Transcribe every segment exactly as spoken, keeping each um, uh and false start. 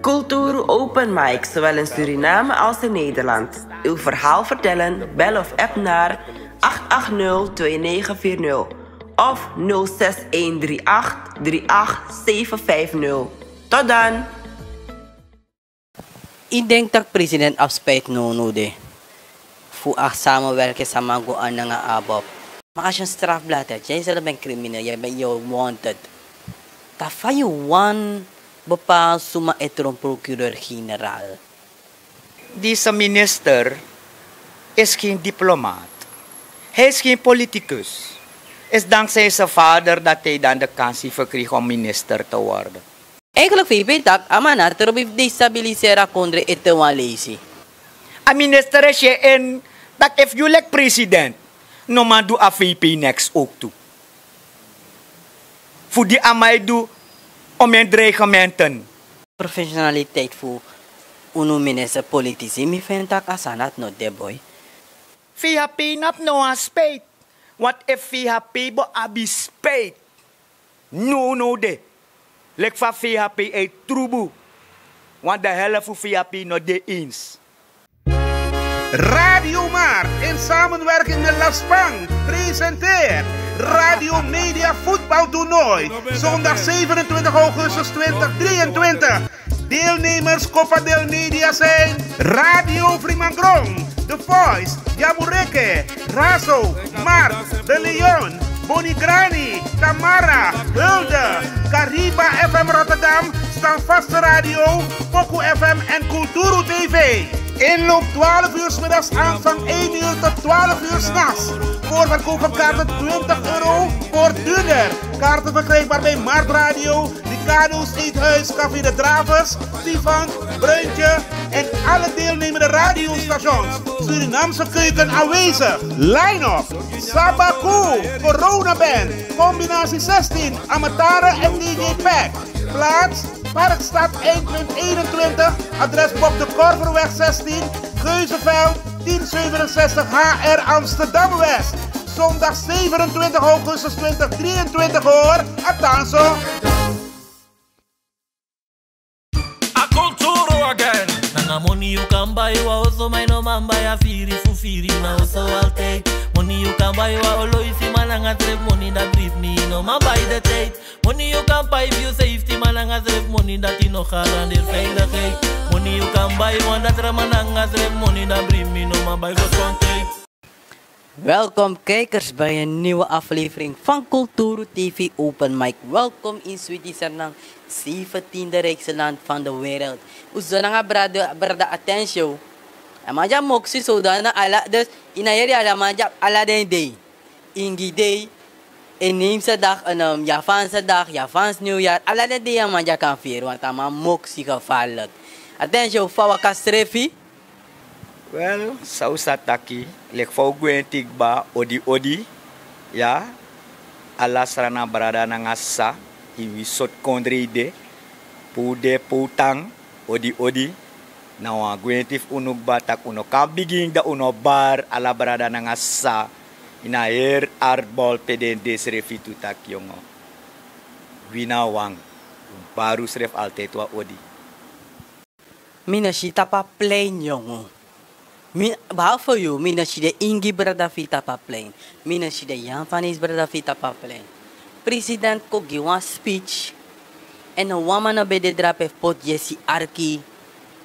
Cultuur Open Mic, zowel in Suriname als in Nederland. Uw verhaal vertellen? Bel of app naar acht acht nul twee negen vier nul of nul zes een drie acht drie acht zeven vijf nul. Tot dan! Ik denk dat president afspijt no no de. Fu a samenwerken sama go ananga abob. Maar als je een strafblad hebt, jij zelf bent crimineel, jij bent je wanted. Dan fa yu wan bepaal suma etron procureur-generaal. Deze minister is geen diplomaat. Hij is geen politicus. Is dankzij zijn vader dat hij dan de kans heeft gekregen om minister te worden. Eigenlijk V P tak a man na trobi destabilisera kondre ete wan leisi. A minister is je in dat if you like president, no man do a V P niks ook toe. Fu di a man e du om en dreigementen. Professionaliteit fu unu minister politici mi vind tak a sanat no de boy. V H P nap no a spijt. Want if V H P bo abi spijt. No no de. Leki fa V H P uit trubu. Want de helft fu V H P no de eens. Radio Mar in samenwerking met Laspang presenteert Radio Media Voetbaltoernooi. Zondag zevenentwintig augustus twintig drieëntwintig. Deelnemers Copa del Media zijn Radio Frimangrong, The Voice, Yamureke, Razo, Mark, De Leon, Boni Grani, Tamara, Hulde, Kariba F M Rotterdam, Standvaste Radio, Poku F M en Kulturu T V. Inloop twaalf uur 's middags, aanvang één uur tot twaalf uur 's nachts. Voorverkoop van kaarten twintig euro, voor duurder. Kaarten verkrijgbaar bij Markt Radio, Ricardo's Eethuis, Café de Dravers, Stefan, Bruintje en alle deelnemende radiostations. Surinaamse keuken aanwezig. Line-up: Sabaku, Corona Band, Combinatie zestien, Amatare en D J Pack. Plaats: Parkstad, eindpunt eenentwintig, adres Bob de Korverweg zestien, Geuzenveld, tien zevenenzestig H R Amsterdam West. Zondag zevenentwintig augustus twintig drieëntwintig, hoor. Atanso. A culturo again. Nanga money you can buy wa oso, maar no man buy a firi fu firi na oso altijd. Money you can buy wa oloisi, maar nanga trip money dat drift me, no man buy the tijd. Money you can buy for your safety, maar nanga trip money dat you no garandeer veiligheid. Money you can buy want dat rama nanga trip money dat bring me, no man buy gezondheid. Welkom kijkers bij een nieuwe aflevering van Kulturu T V Open Mic. Welkom in Sweetie Sernang, zeventiende rijkste land van de wereld. Uzonanga brada, brada Atensio. A man dya moksi so dan ala, dus ina yeri ala man dya ala den dei. Ingi dei, inheemse dag, en um, Javaanse dag, Javaans nieuwjaar. Ala den dei a man dya kan firi, want a man moksi gevaarlijk. Atensio, fa waka srefi? Wel, san un sa taki, leki fa un gwenti kba, odi odi. Ya, ala sran na brada nanga sisa, ini wi sortu kondre yu de, pe un de, pe un tan, odi odi. Na wan gwenti fu unu kba tak' un no kan bigin dan un no bari ala brada nanga sisa ini a heri artbol pe den de srefi tu tak' yongo. Wi na wan, un bari unsrefi altijd wan odi. Mi no si tapu a plein, yongu. Mi, behalve yu, mi no si den Ingi brada fu yu tapu a plein. Mi no si den Jan Fanis brada fu yu tapu a plein. President kon gi wan speech. En no wan man no ben de drape fu poti yesi arki.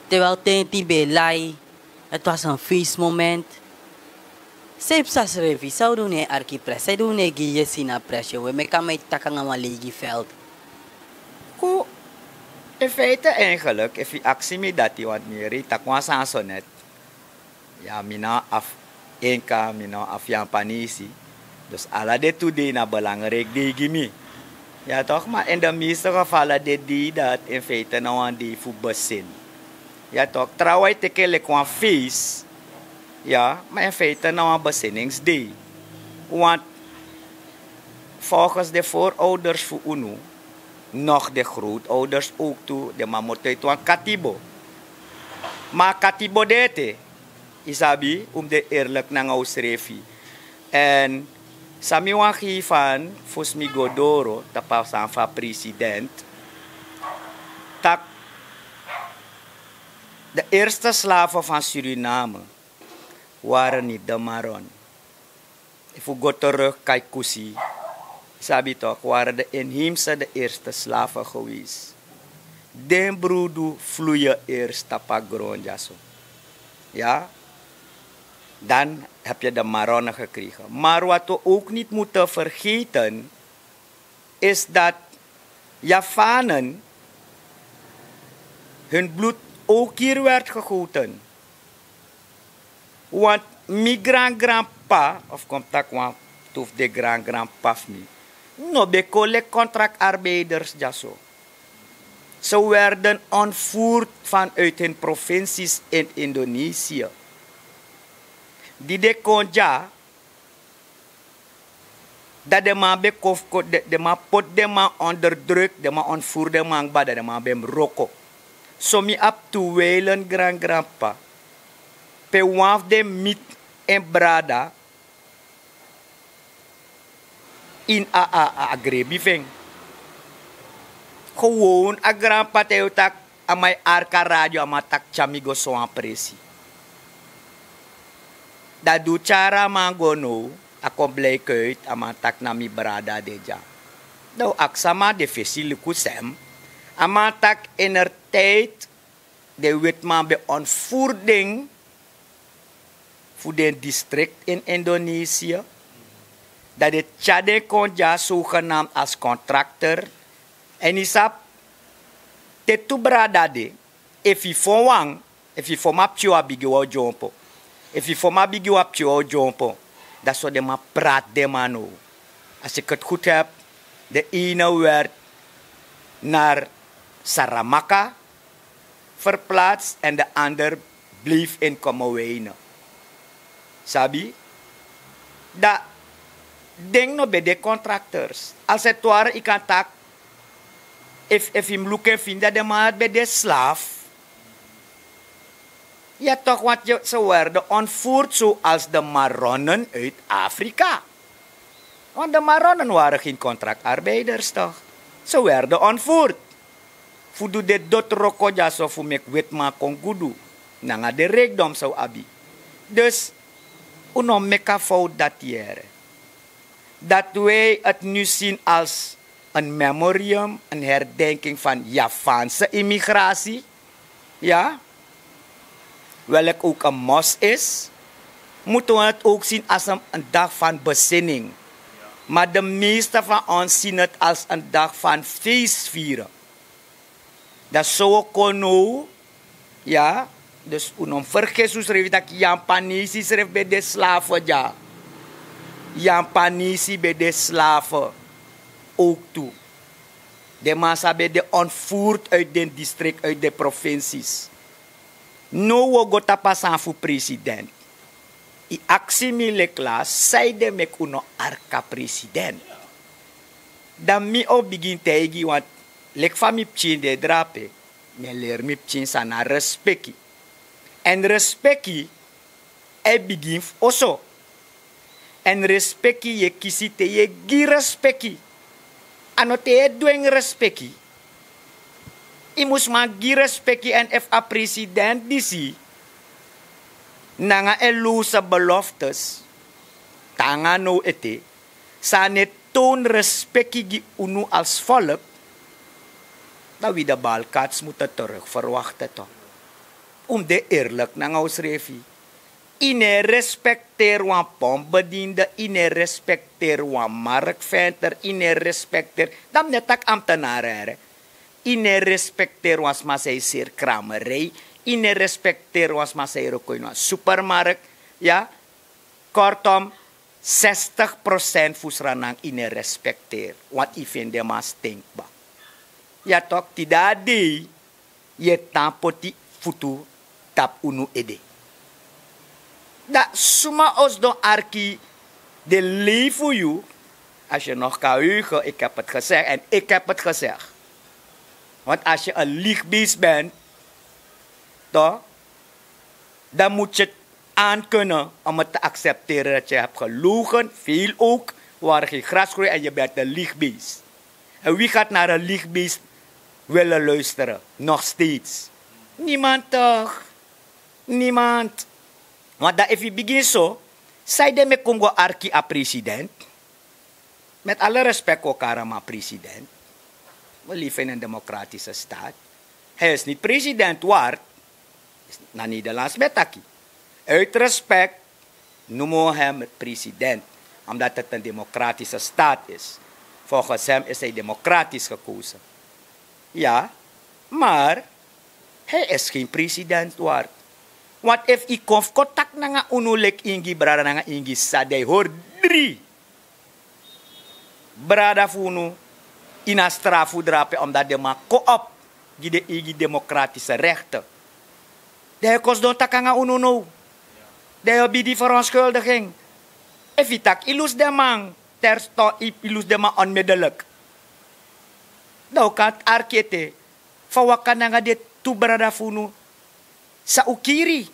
Terwijl tenti ben e lai. Het was een feestmoment. San yu psa srefi, san un du na en arki prijs, san yu du na en gi yesi na prijs, yu e meki a man e taki nanga wan leigi veld. Ku, in feite eigenlijk, efu yu aksi mi dati, want mi yere yu taki wan sani so net. Ya, mi no abi Inka, mi no abi Jan Fanis. Dus ala den tu dei na belangrijk dei gi mi. Ya toch, maar in de meeste gevallen den dei dat in feite na wan dei fu besin. Ya toch, trouwens yu teki en leki wan feest. Ya, maar in feite na wan besinningsdei. Want volgens de voorouders fu unu, nog de grootouders ook tu, den man moro tu wan katibo. Maar katibo de ete, yu sabi, un mus de eerlijk nanga unsrefi. En san mi wani gi yu van, fosi mi go doro, tapu a sani fu a president. Tak' De eerste slaven van Suriname waren niet de Maron. Efu go terug, Kaikusi, sabi toch, waren de inheemse de eerste slaven geweest. Den brudu vloeien eerst tapu a grond, ja so. Ja, dan heb je de Maronnen gekregen. Maar wat we ook niet moeten vergeten, is dat Javanen hun bloed ook hier werd gegoten. Want mi gran-granpa, of kon taki wan tu fu den gran-granpa fu mi, no ben kon leki kontraktarbeiders dyaso. Ze werden ontvoerd vanuit hun provincies in Indonesië. Di den kon dya, dan den man ben kon fu kon, den, den man poti den man onder druk, den man ontvoer den man kba, dan den man ben mus wroko. So mi abi tu wijlen gran-granpa, pe wan fu den miti en brada ini a, a, a, a grebi fu en. Gewoon a granpa, te yu taki, a man e arki a radio, a man taki tyari mi go so wan presi. Dan di un tyari a man go now, a kon blijki uit, a man taki na mi brada de dya. Dan un aksi a man, den fesi luku sem. A man taki enertijd den wetiman ben ontvoer den fu den district in Indonesië. Dan den tyari den kon dya zogenaamd als contractor. Èn yu sabi, te tu brada de, efu yu fon wan, efu yu fon mi a pikin wan bigi wan o dyompo. Efu yu fon mi a bigi wan pikin wan o dyompo, dan so den man prati den man now. Als ik het goed heb, de ene werd naar Saramaka verplaatst en de ander bleef in Kommerwijnen. Sabi? Dan den no ben de contractors. Als het ware, yu kan taki, efu, efu yu mus luku en fini, dan den man ben de slaaf. Ja toch, want ze werden ontvoerd zoals de Maronnen uit Afrika. Want de Maronnen waren geen contractarbeiders toch? Ze werden ontvoerd. Fu du den doti wroko dyaso fu meki wetiman kon gudu. Nanga den rijkdom san un abi. Dus, un no meki a fout dati yere. Dat wij het nu zien als een memorium, een herdenking van Javaanse immigratie. Ja, welk ook een must is, moeten we het ook zien als een, een dag van bezinning. Maar de meeste van ons zien het als een dag van feestvieren. Dan so wi kon now, ya, dus un no mus fergesi unsrefi taki Yampanesi srefi ben de slaven dya. Yampanesi ben de slaven ook tu. Den man san ben de ontvoerd uit den district, uit den provincies. Now wi o go tapu a sani fu president. Yu aksi mi leki lasi, sanede meki un no arki a president? Dan mi o bigin taigi yu, want leki fa mi pikin de drape, mi e leri mi pikin san na respeki. Èn respeki e bigin fu oso. Èn respeki yu e kisi te yu e gi respeki. A no te yu e dwengi respeki. Yu mus man gi respeki, èn efu a president disi nanga en loose beloftes te nanga now ete, san no e toon respeki gi unu als volk, dan wi de Balkans moeten terug verwachten toch. Un mus de eerlijk nanga unsrefi. Yu no e respecteer wan pompbediende, yu no e respecteer wan markventer, yu no e respecteer, dan mi no e taki ambtenaren here. Yu no e respecteer wan sma san e seri kramerij, yu no e respecteer wan sma san e wroko ini wan supermarkt. Ya, kortom, zestig procent fu Sranan yu no e respecteer, want yu feni den man sten kba. Ya toch, tide a dei yu e tan poti futu tapu unu ede. Dan suma o sidon arki den lei fu yu? Als je nog kan heugen, ik heb het gezegd en ik heb het gezegd. Want als je een liegbeest bent, toch, dan moet je het aankunnen om het te accepteren dat je hebt gelogen, veel ook, waar geen gras groeit, en je bent een liegbeest. En wie gaat naar een liegbeest willen luisteren? Nog steeds. Niemand toch. Niemand. Want dan efu yu bigin so, sanede meki un go arki a president? Met alle respek, okarama president. We leven in een democratische staat. Hij is niet president waard. Na Nederlands metaki. Uit respect noemen we hem president, omdat het een democratische staat is. Volgens hem is hij democratisch gekozen. Ja, maar hij is geen president waard. Want efu yu kon fu kon taki nanga unu leki ingi brada nanga ingi sisa, dan yu hori dri brada fu unu ini a strafu drape, omdat den man kon op gi den eigi demokratise rekte. Dan yu kon sidon taki nanga unu now. Dan yu o bidi feronskuldigi en. Efu yu taki yu lusu den man terstond, yu lusu den man onmiddellik, dan un kan arki ete fa waka nanga den tu brada fu unu san un kiri.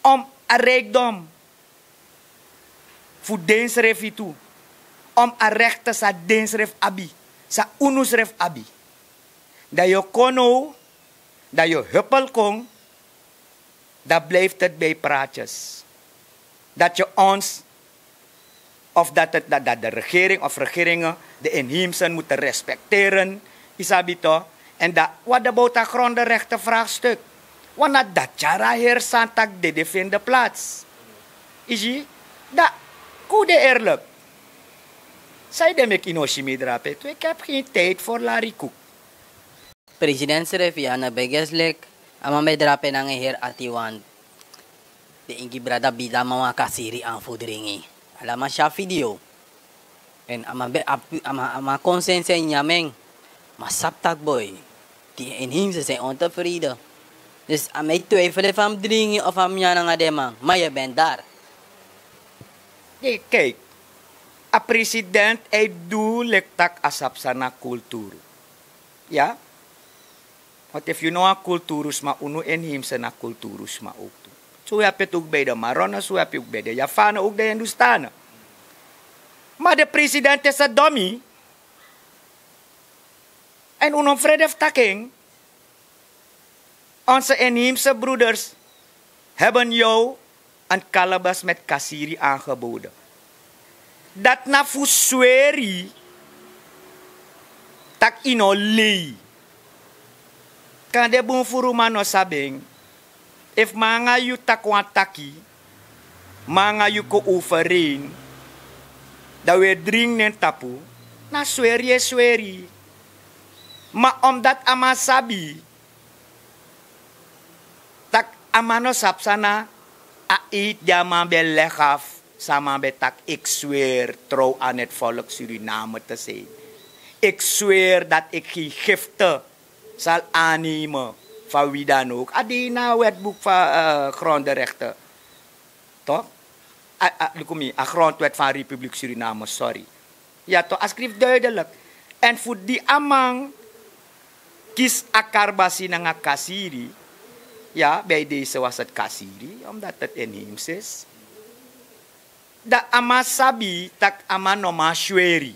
Om a rijkdom fu densrefi tu, om a rekte san densrefi abi, san unu srefi abi. Dan yu o kon now, dan yu o hupel kon, dan blijfti het bij praatjes. Dat je ons of dat de regering of regeringe de inheemse mutu respekteren. Yu sabi to? En dat wat de bouta grondenrechte vraagstuk. Wan na dat tyari a heri sani tak' dede vinde plaats. Yu si? Dan kon un de eerlik. Sanede meki yu no si mi drape tu? Ik heb geen tijd voor larikoek. President srefi a no ben geslik. A man ben drape nanga en heri ati wan. Den ingi brada bidi a man wan kasiri an fu dringi. Ala man si a video. En a man ben abi a man konsensi en nyamen. Ma sabi tak' boi, di en inheemse sen ontefrede. Dus a man e twijfel efu a mus dringi of a mus nyan nanga den man, ma yu ben dari. Kijk, a president e du leki tak' a sabi san na kulturu. Ya. Want efu yu no wani kulturu sma, unu inheemse na kulturu sma ook tu. Suyapi tu ook bij de Maronnen, suyapi ook bij de Javanen, ook de Hindoestanen. Maar de president is een dummy. En unu no frede fu taki en. Onze inheemse broeders hebben jou een kalebas met kasiri aangeboden. Dat na fu sweri tak' yu no lei. Kande bun furu man no sabi en. Efu man nanga yu taki wan taki, man nanga yu kon overeen, dan wi e dringi na en tapu, na sweri yu e sweri. Ma omdat a man sabi tak' a man no sabi san na a eed di a man ben legi afu, san a man ben taki: ik sweer trouw aan het volk Suriname te zijn. Ik sweer dat ik geen gifte zal aannemen van wie dan ook. A de ini a wetboek van grondenrechten. Toch? Luku mi, a grondwet van Republiek Suriname, sorry. Ya toch, a skrifi duidelijk. En fu di a man kisi a karbasi nanga kasiri. Ya, bij deze was het kasiri, omdat het inheems is. Dan a man sabi tak' a man no man sweri.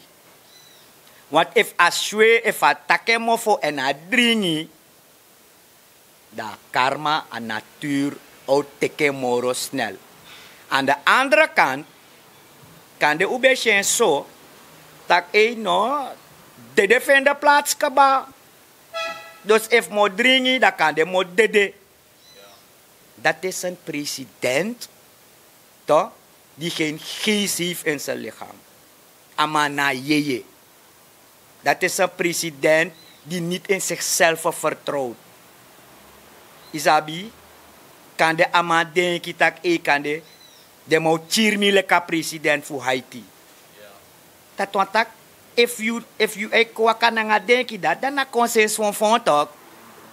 Want efu a sweri, efu a taki en mofo en a dringi, dan a karma, a natuur o teki en moro snel. Aan de andere kant, kande un ben si en so tak' ei no, dede fende plaats kaba. Dus efu mi o dringi, dan kande mi o dede. Dat is een president toch, die geen geest heeft in zijn lichaam. A man na yeye. Dat is een president die niet in zichzelf vertrouwt. Yu sabi, kande a man denki tak' ei, kande den man o kiri mi leki a president fu Haiti. Dati wani taki, efu yu, efu yu e kon waka nanga denki dati, dan na konsensi fonfon tok.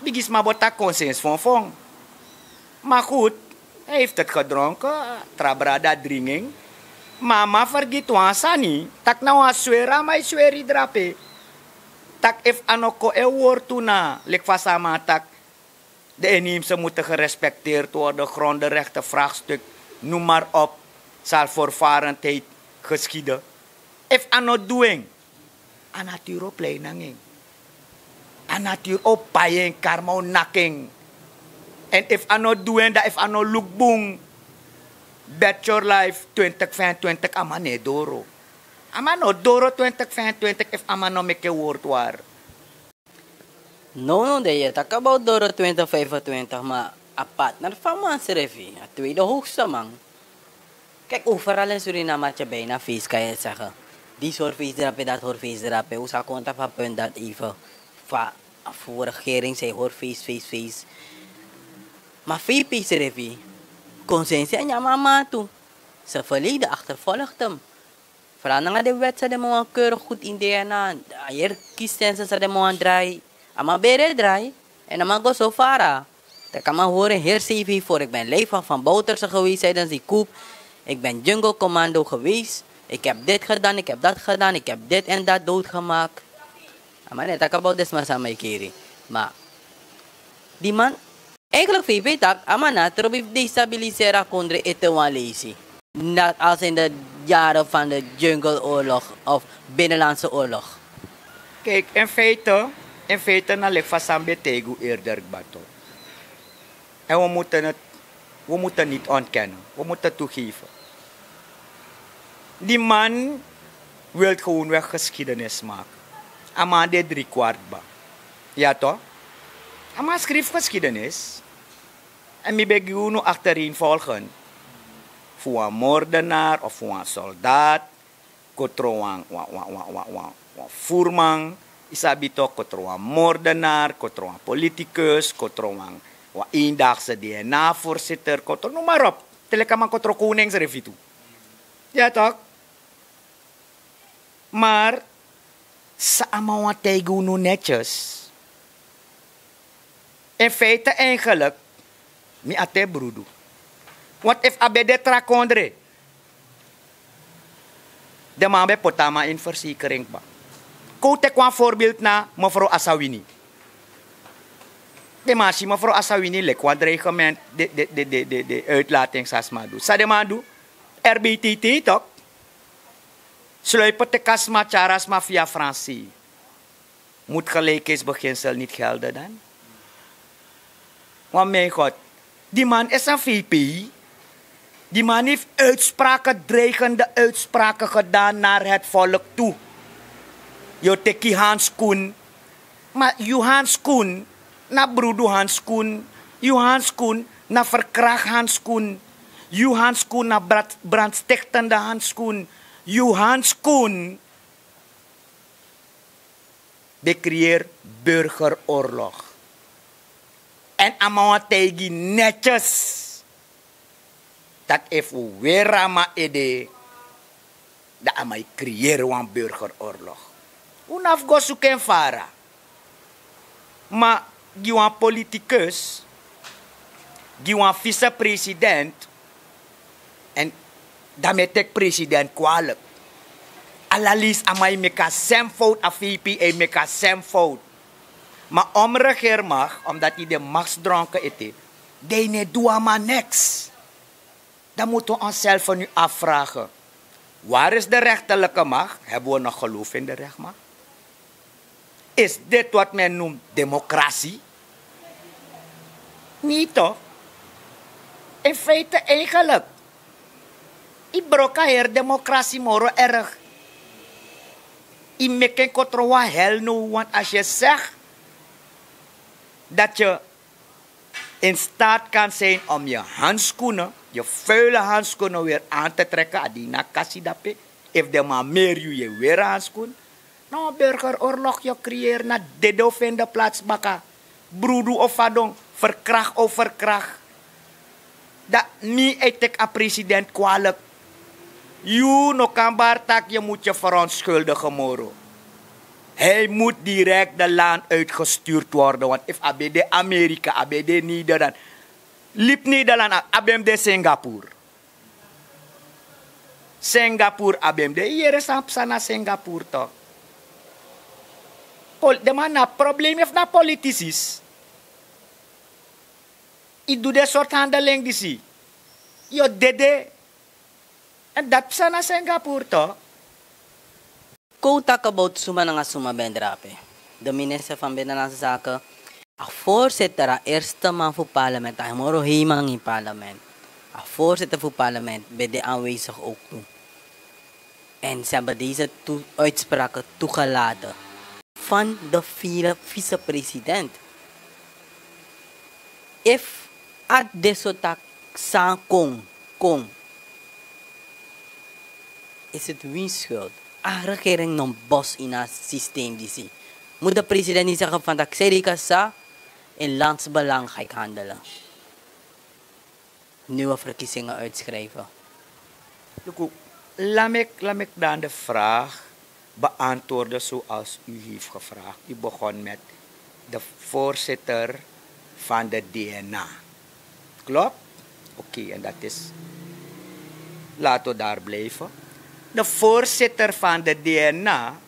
Bigisma bo taki konsensi fonfon. Maar goed, hij heeft het gedronken, tra brada dringi en. Ma a man fergiti wan sani, tak' na wan sweri a man e sweri drape. Tak' efu a no kon e wortu na, leki fa san a man taki, de inheemse moeten gerespecteerd worden, grondenrechten vraagstuk, noem maar op, zal voorvarendheid geschieden. Efu a no du en, a natuur o plei nanga en. A natuur o pai en, karma o naki en. Èn efu a no du en, dan efu a no luku bun, bet your life, twintig vijfentwintig a man no e doro. A man no doro twintig vijfentwintig efu a man no meki en wortu wari. No, no, dan yu e taki about doro twintig vijfentwintig, ma a partner fu a man srefi, a tweede hoogste man. Kijk, overal in Suriname had je bijna feest, kan je zeggen. Die hori feest drape, dat hori feest drape. Un sa kon tapu a punt dat even fa fu regering, zij hori feest, feest, feest. Ma V P srefi, consensus en a man tu. Ze verleden achtervolgt hem. Vooral nanga de wet san den man wani keurig goed in D N A. A heri kiescensus san den man wani drai. A man ben ready drai. En a man go so fara. Te kan man hori en heri C V voor. Ik ben lijfwacht van Bouterse geweest tijdens die coup. Ik ben jungle commando geweest. Ik heb dit gedaan, ik heb dat gedaan, ik heb dit en dat doodgemaakt. A man e taki about den sma san mi e keri. Ma die man, eigenlijk V P taki a man na trobi fu destabiliseri a kondre ete wan leisi. Net als in de jaren van de jungleoorlog of binnenlandse oorlog. Kijk, in feite, in feite na leki fa san mi ben taigi un eerder kba toch. En we moeten het, we moeten niet ontkennen, we moeten toegeven. Die man wil gewoonweg geschiedenis maken. A man de drie kwart kba. Ja toch? A man schrijft geschiedenis. En mi ben gi unu achtereenvolgen. Fu wan moordenaar of fu wan soldaat, kon tron wan, wan, wan, wan, wan, wan, wan voerman, yu sabi toch, kon tron wan moordenaar, kon tron wan politicus, kon tron wan, wan eendaagse D N A-voorzitter, kon tron, noem maar op. Te leki a man kon tron koning srefi tu. Ja toch? Maar san a man wani taigi unu netjes. In feite eigenlijk, mi a te brudu. Want efu a ben de tra kondre, den man ben poti a man ini verzekering kba. Kon un teki wan voorbeeld na mevrouw Asawini. Den man si mevrouw Asawini leki wan dreigement, de, de, de, de, de, de uitlating san a sma du. San den man du? R B T T toch? Sluipen teki a sma, tyari a sma via Fransi. Moet gelijkheidsbeginsel niet gelden dan? Want mijn God, die man is een V P. Die man heeft uitspraken, dreigende uitspraken gedaan naar het volk toe. Yu teki handschoen. Maar yu handschoen na brudu handschoen. Yu handschoen na verkracht handschoen. Yu handschoen na brand, brandstichtende handschoen. Yu handschoen ben creëer burgeroorlog. En a man wani taigi netjes dat efu un weri a man ede, dan a man e creëer wan burgeroorlog. Un no abi fu go suku en fara. Ma gi wan politicus, gi wan vicepresident, en dan mi e teki president kwalijk. Ala leisi a man e meki a sem fout, a V P e meki a sem fout. Ma om regeer mag, omdat yu de machtsdronken ete, dan yu no e du a man niks. Dan moeten we onszelf nu afvragen: waar is de rechterlijke macht? Hebben we nog geloof in de rechtmacht? Is dit wat men noemt democratie? Nee toch? In feite eigenlijk, yu broko a heri democratie moro erg. Yu meki en kon tron wan hel now, want als je zegt dat je in staat kan zijn om je handschoenen, je vuile handschoenen weer aan te trekken, a de yu na kasi dape, efu den man meri yu, yu e weri handschoen. Na wan burgeroorlog yu o creëer, na dede o fende plaats baka, brudu o fadon, verkracht o verkracht. Dan mi e teki a president kwalijk. Yu no kan bari taki yu moet je verontschuldigen moro. Hij moet direct de land uitgestuurd worden, want efu a ben de Amerika, a ben de Nederland, libi Nederland, a ben de Singapore. Singapore a ben de, yu yere san psa na Singapore toch. Den man na problemi efu na politici. Yu du den sortu handeling disi, yu o dede. En dat psa na Singapore toch. Kon un taki about suma nanga suma ben drape. De minister van Binnenlandse Zaken, a voorzitter, a eerste man voor parlement, a moro heiman in parlement. A voorzitter voor parlement ben de aanwezig ook toe. En ze hebben deze toe- uitspraken toegelaten van de vice- vicepresident. If at deso tak san kon, kon, is het wiens schuld? A regering no bos in a systeem disi. Moet de president niet zeggen van dat ik zei ik sa, in landsbelang ga ik handelen. Nieuwe verkiezingen uitschrijven. Luku, laat me, laat me dan de vraag beantwoorden zoals u heeft gevraagd. U begon met de voorzitter van de D N A. Klopt? Oké, en dat is. Laten we daar blijven. De voorzitter van de D N A,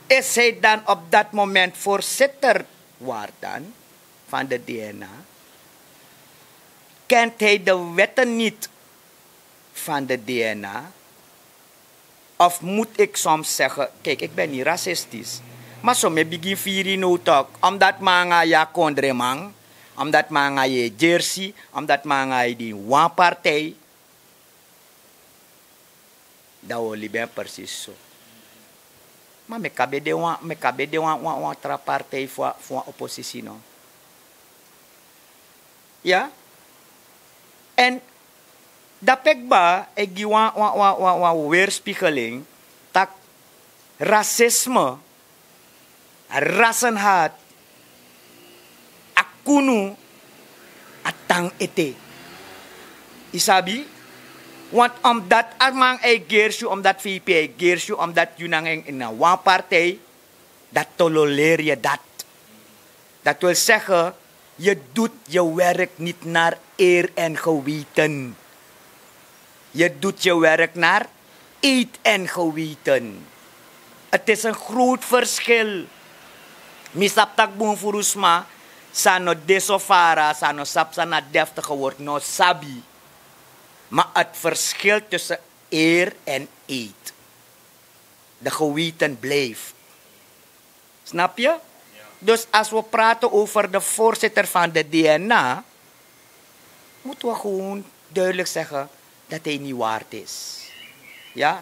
is hij dan op dat moment voorzitter waar dan van de D N A? Kent hij de wetten niet van de D N A? Of moet ik soms zeggen, kijk, ik ben niet racistisch. Maar soms begin firi no talk. Omdat manga ya kondreman, omdat manga ye jersey, omdat manga ye di wan partij. Dan wi o libi en precies so. Ma mi kan ben de wan mi kan ben de wan wan wan tra partij fu a fu wan oppositie no? Ya. Èn dape kba e gi wan wan wan wan weerspiegeling, tak' rasisme, rassenhaat, a kunu, a tan ete. Yu sabi? Want omdat a man e gersi yu omdat vp e gersi yu omdat yu nanga en ini a wan partij, dan tolereer yu dat. Dat wil zeggen, yu doet yu werk nit nar eer en geweten. Yu doet yu werk nar eet en geweten. Ti is en groot verschil. Mi sabi tak' bun furu sma san no de so fara san no sabi san na deftige word no sabi. Ma ti verschil tussen eer en eet. De geweten blijft. Snap yu? Dus as wi praten over de voorzitter van de dna, moeten wi gewoon duidelijk zeggen dat hij niet waard is.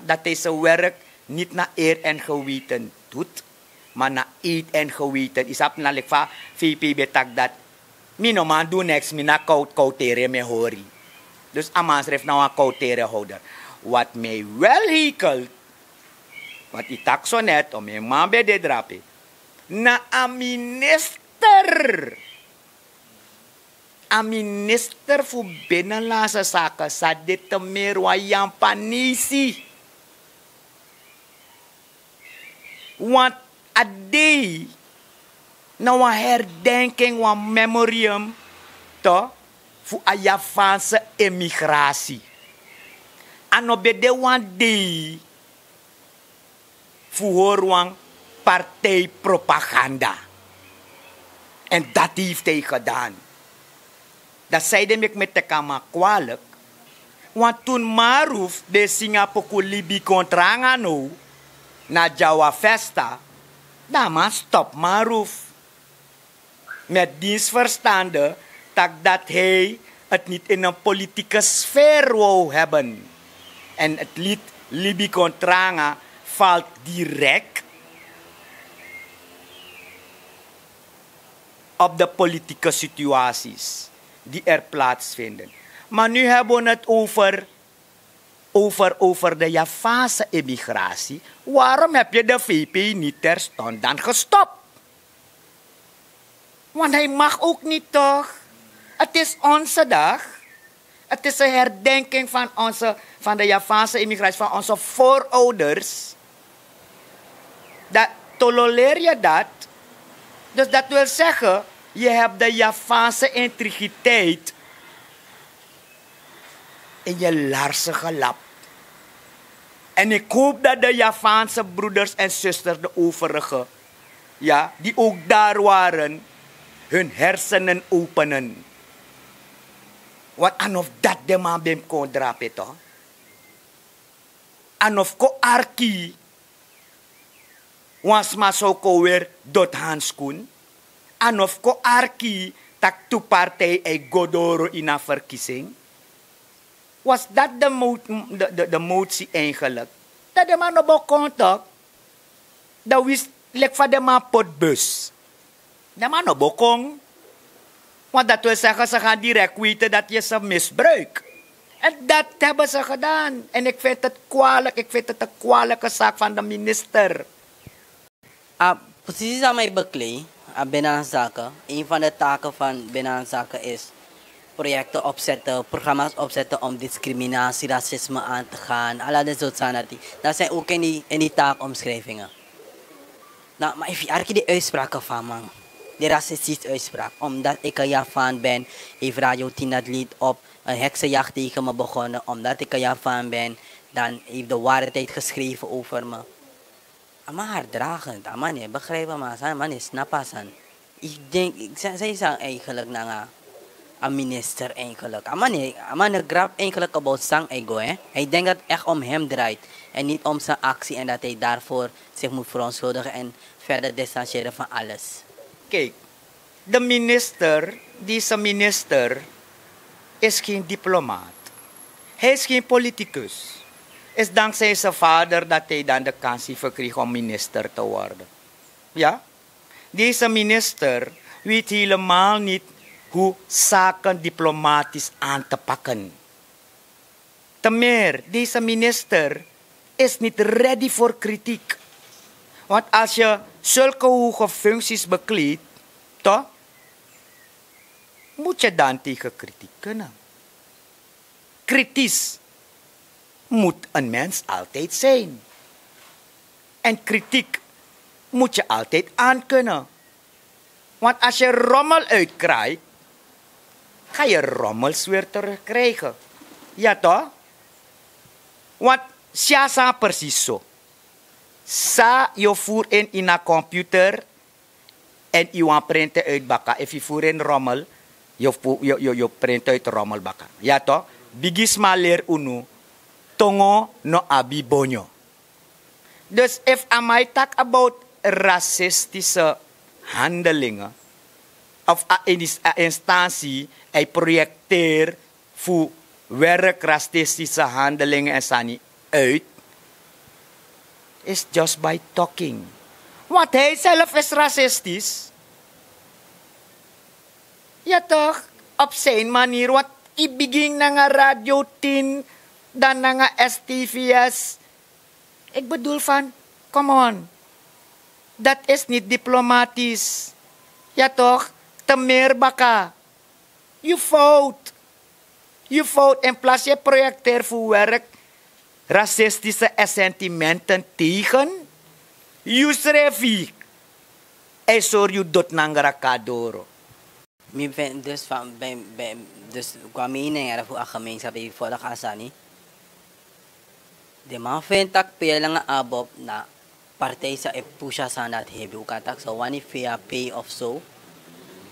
Dat hij zijn werk niet na eer en geweten doet, maar na eet en geweten. Yu sabi na leki fa vp ben taki dat, mi no man du neks mi na kowtu kowtu tere mi e hori. Dus a man srefi na wan kowtu tere howder. Wat mij wel hekelt, want yu taki so net o mi en man ben de drape, na a minister. A minister fu binnenlandse zaken sa de te meri wan yampanesi. Want a dei na wan herdenking wan memorium, to, fu a yavanse emigratie. A no ben de wan dei fu hori wan partijpropaganda. En dat heeft hij gedaan. Dan sei de meki mi teki a man kwalik. Want toen maruf ben e singi a poku libi kon tranga now na dyawa festa, dan a man stop maruf met diens verstande, tak' dat hij ti nit in en politieke sfeer wow hebben. En ti lied libi kon tranga valt direkt op de politieke situaties die er plaatsvinden. Maar nu hebben we het over over over de javaanse emigratie. Waarom heb je de vp niet terstond dan gestop? Want hij mag ook niet toch? Het is onze dag. Het is een herdenking van onze van de javaanse emigratie van onze voorouders. Dat tolereer je dat? Dus dat wil zeggen, je hebt de javaanse integriteit in je larsen gelapt. En ik hoop dat de javaanse broeders en zusters de overige, ja, die ook daar waren, hun hersenen openen. Want anof dat de man ben kon drape to, anof kon arki. Wan sma so kon weri doti hanskun. A no fu kon arki tak' tu partij e go doro ini a ferkising. Was dati de mot- de- de- de motsi eigenlik? Dan den man no bo kon tok. Dan wisi leki fa den man poti bus. Den man no bo kon. Want dat wil zeggen ze gaan direct weten dat je ze misbruik. En dat hebben ze gedaan en ik vind het kwalijk, ik vind het een kwalijke zaak van de minister. A posisi san mi e beklei, a Binnenlandse Zaken, een van de taken van Binnenlandse Zaken is projecten opzetten, programma's opzetten om discriminatie, racisme aan te gaan, ala den sort sani dati. Dat zijn ook in die, in die taakomschrijvingen. Nou, maar efu yu arki den uitspraken van man, den racistische uitspraak, omdat ik een javaan ben, heeft Radio tien dat lied op, een heksenjacht tegen me begonnen, omdat ik een javaan ben, dan heeft de waarheid geschreven over me. A man harddragend, a man no e begrijp a man sani, a man no e snap a sani. Ik denk, ik zei zei san eigenlijk nanga a minister eigenlijk. A man no e- a man no e grab eigenlijk about san e go, hè. Hij denkt dat het echt om hem draait en niet om zijn actie en dat hij daarvoor zich moet verontschuldigen en verder distancieren van alles. Kijk, de minister, deze minister, is geen diplomaat. Hij is geen politicus. Is dankzij zijn vader dat hij dan de kans heeft gekregen om minister te worden. Ja? Deze minister weet helemaal niet hoe zaken diplomatisch aan te pakken. Te meer, deze minister is niet ready voor kritiek. Want als je zulke hoge functies bekleedt, toch, moet je dan tegen kritiek kunnen. Kritisch moet een mens altijd zijn. En kritiek moet je altijd aankunnen. Want als je rommel uitkraait, ga je rommels weer terugkrijgen. Ja toch? Want sya san precies so. San yu o furu in ini a computer, en yu wani prenti en uit baka, efu yu furu en rommel, yu o fu- yu- yu- yu o prenti uit rommel baka. Ya toch? Bigisma leri unu, tongo no abi bonyo. Dus efu a man e taki about racistische handelingen, of a ini- a instantie, hij projecteert fu werk racistische handelingen en sani uit, is just by talking. Want hij zelf is racistisch. Ja toch? Op zijn manier. Want yu begin nanga Radio tien, dan nanga S T V S. Ik bedoel van, come on. Dat is niet diplomatisch. Ja toch? Te meer baka. Yu fout. Yu fout. In plaats yu e projecteer fu werk racistische sentimenten tegen yusrefi, e sori yu doti nanga a kon doro. Mi ben dus van ben ben dus qua mening era fu a gemeenschap e folg a sani. Den man fu en taki pe yu e langa abob na partij san e push a sani dati hebi, un kan taki san wani V H P of so.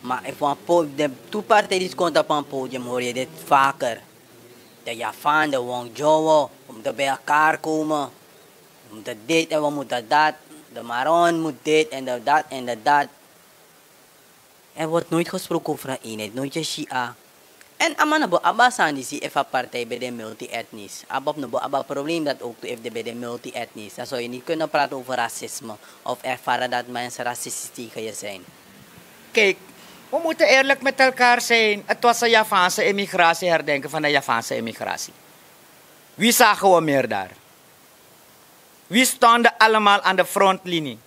Ma efu wan po- den tu partij disi kon tapu wan podium hori yu e de vaker. Den Javan, den Wong Jowo, un mus de bij elkaar komen. Un mus de dit en un mus de dat. De Maron mus dit en de dat en de dat. Er wordt nooit gesproken over een eenheid, nooit je Shia. En a man no bo abi a sani disi efu a partij ben de multi-etnisch. Abob no bo abi a probleem dati ook tu efu den ben de multi-etnisch. Dan zou je niet kunnen praten over racisme of ervaren dat mensen racistisch tegen je zijn. Kijk, we moeten eerlijk met elkaar zijn. Het was een Javaanse immigratie, herdenken van de Javaanse immigratie. Wie zagen we meer daar? Wie stonden allemaal aan de frontlinie?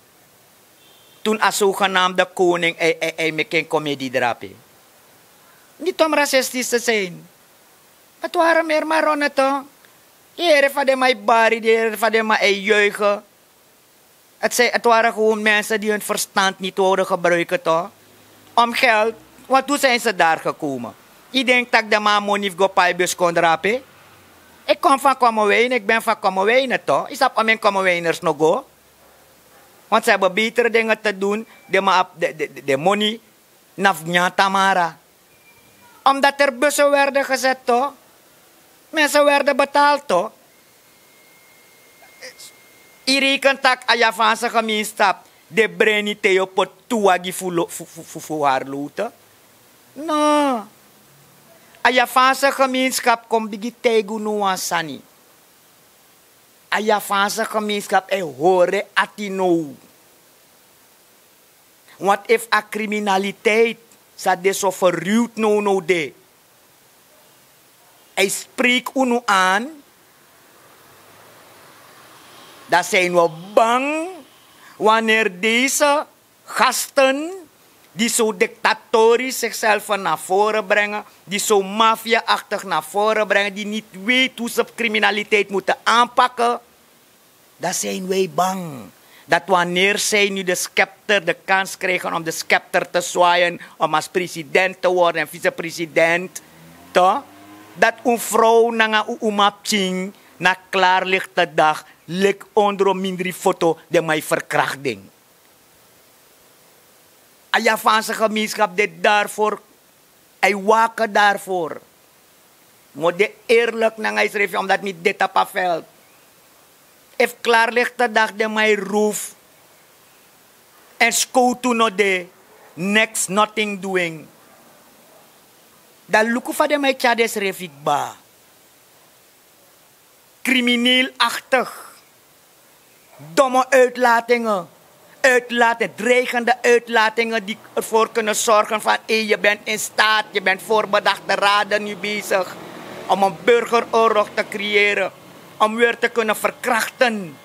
Toen a zogenaamde koning ei ei ei meki en komedi drape. Niet om racistisch te zijn. Het waren meer Maronnen toch? Yu yere fa den man e bari, yu yere fa den man e juichen. Het zijn het waren gewoon mensen die hun verstand niet wouden gebruiken toch? Om geld. Want hoe zijn ze daar gekomen? Yu denk tak' den man moni fu go pai bus kon drape? Ik kom van Kommerwijnen, ik ben van Kommerwijnen toch? Yu sabi omeni Kommerwijners no go. Want ze hebben betere dingen te doen. Den man abi den den den moni na fu nyan tamara. Omdat er bussen werden gezet toch? Mensen werden betaald toch? Yu reken tak' a Javaanse gemeenskap de breni te yu o poti tu wagi fu lo- fu- fu- fu- fu harlote? No. A Javaanse gemeenskap kon bigin taigi unu wan sani. A Javaanse gemeenskap e hori en ati now. Want efu a criminaliteit sa de so verruwd nownow de, hij spreekt unu aan, dan zijn we bang wanneer deze gasten die zo dictatorisch zichzelf naar voren brengen, die zo maffia-achtig naar voren brengen, die niet weten hoe ze criminaliteit moeten aanpakken, dan zijn wij bang dat wanneer zij nu de scepter, de kans krijgen om de scepter te zwaaien, om als president te worden en vicepresident, toch? Dat un vrouw nanga un uma pikin na klaarlichte dag lik ondro mindri foto de mai verkracht ding. A Javaanse gemeenschap dit daarvoor, hij waken daarvoor. Moet de eerlijk nanga hij schrijf omdat niet dit op veld. If klaarlichte dag de mai roof en skotu no de, next nothing doing. Dan luku fa de mai tya de schrijf ik ba. Crimineelachtig. Domme uitlatingen. Uitlaten, dreigende uitlatingen die ervoor kunnen zorgen van: hé, je bent in staat, je bent voorbedachte raden nu bezig om een burgeroorlog te creëren, om weer te kunnen verkrachten,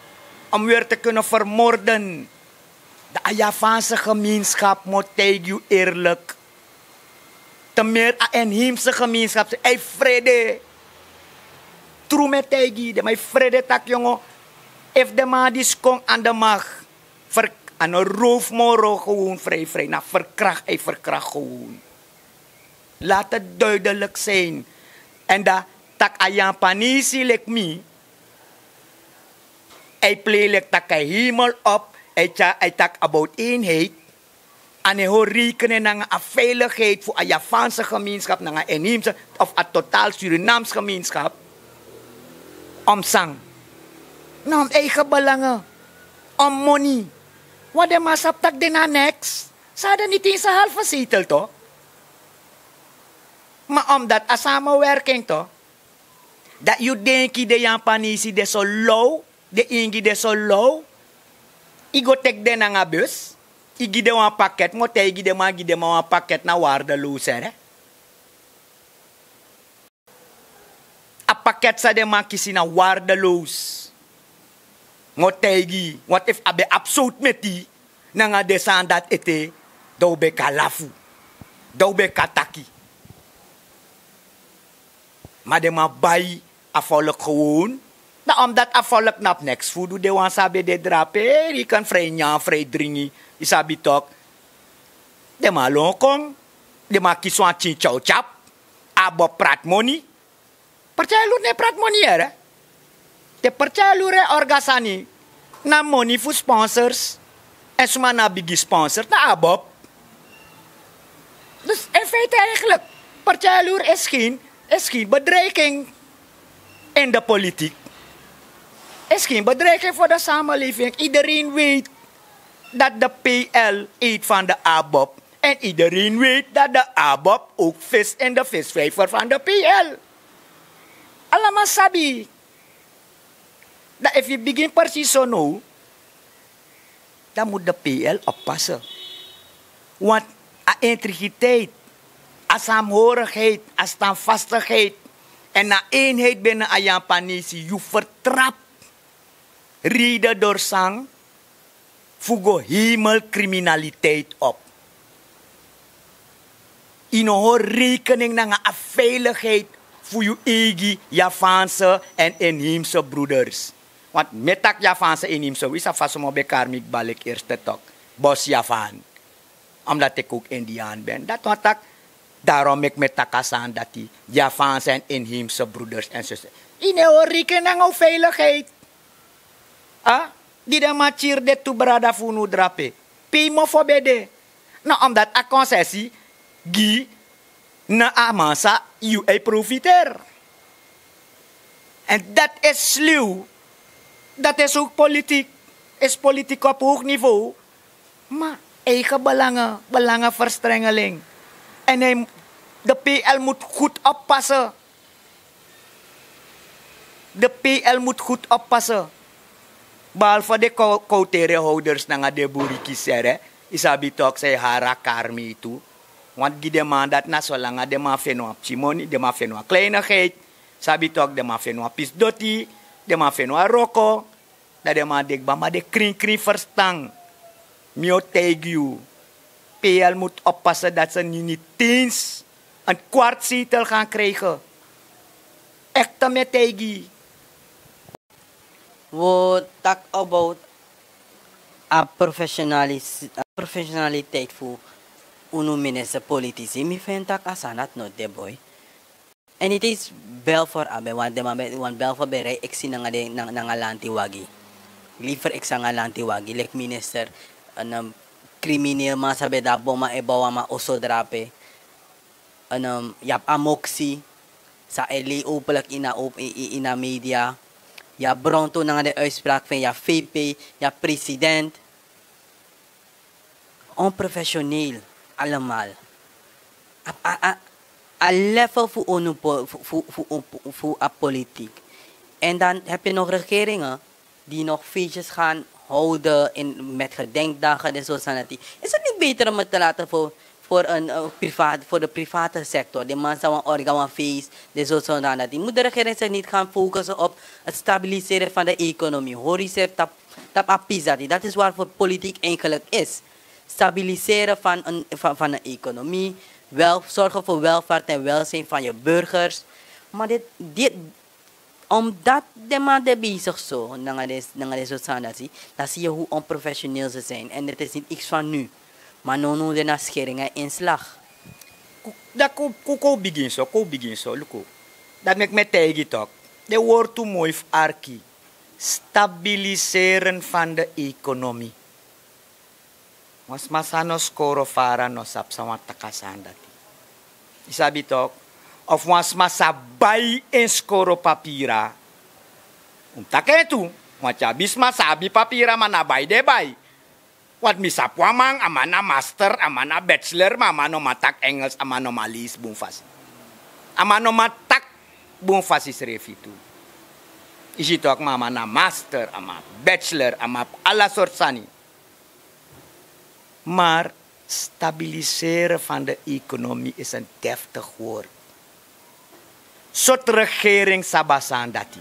om weer te kunnen vermoorden. De Javaanse gemeenschap moet tegen u eerlijk. Te meer a inheemse gemeenschap. Hij vrede. True me taigi de mai vrede tak' yongo. Efu de man disi kon aan de macht, a no roof moro, gewoon vrij vrij na verkracht, hij verkracht gewoon. Laat het duidelijk zijn. En dan tak' a Japanesi lik mi, hij plei lik tak' hij hemel op, hij tak' about eenheid. A no e hori rekening nanga a veiligheid fu a Javaanse gemeenschap nanga inheemse of a totaal Surinaams gemeenschap. Om san? Na om eigen belangen, om moni. Want de man sabi tak' de na niks. Ze hadden niet eens een halve zetel toch? Maar omdat a samenwerking toch, dat yu denki de Japanesi de so low, de ingi de so low. I go teki den nanga bus, i gi den wan paket, mi o taigi den man, gi den man wan paket na waardeloos here. A paket san den man kisi na waardeloos. Mi o taigi yu, want efu a ben abi sowtu meti nanga den sani dati ete, dan un ben kan lafu, dan un ben kan taki. Ma den man bai a volk gewoon. Dan omdat a volk no abi niks fu du, den wan san ben de drape, yu kan vrij nyan, vrij dringi, yu sabi tok. Den man lon kon, den man kisi wan tin tyau tyapu. Abob prati moni. Partyai luru no e prati moni here. Te partyai luru e orga sani, na moni fu sponsors. Èn suma na bigi sponsor, na Abob. Dus in feite eigenlijk, partyai luru is geen, is geen bedreiging in de politiek. Is geen bedreiging voor de samenleving. Iedereen weet dat de P L eet van de Abob. En iedereen weet dat de Abob ook vis in de visvijver van de P L. Allemaal sabi. Dan efu yu bigin precies so now, dan moet de P L oppassen. Want a integriteit, a saamhorigheid, a standvastigheid en a eenheid binnen a Japanese, yu vertrap. Reden door sang fu go hemel criminaliteit op. Yu no hori rekening nanga a veiligheid fu yu eigi Javaanse en inheemse broeders. Want mi e taki Javaanse, inheemse, wi sabi fa somo ben kari mi kba leki eerste tok, bos Javaan. Omdat ik ook Indiaan ben. Dat wan tak, daarom meki mi e taki a sani dati, Javaanse en inheemse broeders en zusters. Yu no e hori rekening nanga un veiligheid. A, di den man kiri den tu brada fu unu drape, pe yu mofo ben de? Na omdat a concessie gi na a man san yu e profiteer. En dat is sluw. Dat is ook politiek. Is politiek op hoog niveau. Maar eigen belangen, belangenverstrengeling. En hij, de P L moet goed oppassen. De P L moet goed oppassen. Behalve de kouterehouders nanga de buriki sere. Isabi tok sei hara karmi tu. Want gi de man dat na solanga de man fenwa pchimoni, de man fenwa kleinigheid. Sabi tok de man fenwa pisdoti, de man fenwa roko. Dat de man dikba maar de kring kring verstand. Mio teigiu. P L moet oppassen dat ze niet eens een kwart zetel gaan krijgen. Echt een met teigie. Wo tak about a professionaliteit fu unu minister politisi mi fen tak a sanat no de boy. En iti is bel for abe wan de man wan bel for be rei eksi nanga de nanga lanti wagi. Liver eksi nanga lanti wagi lek minister en krimineel man sabe da boma e bawa ma oso drape. En um, ya abi amoksi sa e lei openlijk in a, op, in, in a media. Ya bronto nanga de uitspraak van ya V P, ya president. Onprofessioneel allemaal. A, a, a, a level fu unu fu, fu, fu, fu, fu a politiek. En dan heb je nog regeringen die nog feestjes gaan houden in, met gedenkdagen, dit soort zaken. Is het niet beter om het te laten voor, voor, een, eh, privaat, voor de private sector? De man zou een orgaan, een feest, dit soort zaken. Moet de regering zich niet gaan focussen op het stabiliseren van de economie? Hoor je zelf tap, tap apizati. Dat is waarvoor politiek eigenlijk is. Stabiliseren van een, van, van een economie, wel, zorgen voor welvaart en welzijn van je burgers. Maar dit, dit, omdat den man de bezig so nanga den so sani dati, dan si yu hu onprofessioneel ze zijn en het is niet iets van nu. Maar no no den na schering en inslag. Dan kon kon bigin so kon bigin so luku. Dat meki me taigi tok. Den word tu moi fu arki. Stabiliseren van de economie. Wan sma san no skoro fara no sabi san wan taki a sani dati. Yu sabi tok? Of wan sma sa bai en skoro papira. Un mus taki en tu. Wan tyabisma sa abi papira ma na bai den bai. Wan mi sabi wan man a man na master a man na bachelor ma a man no man taki engels a man no man leisi bun fasi. A man no man taki bun fasi srefi tu. Yu si tok ma a man na master a man bachelor a man abi ala sortu sani. Maar stabiliseren van de economie is een deftig woord. Sot regering sabi a sani dati.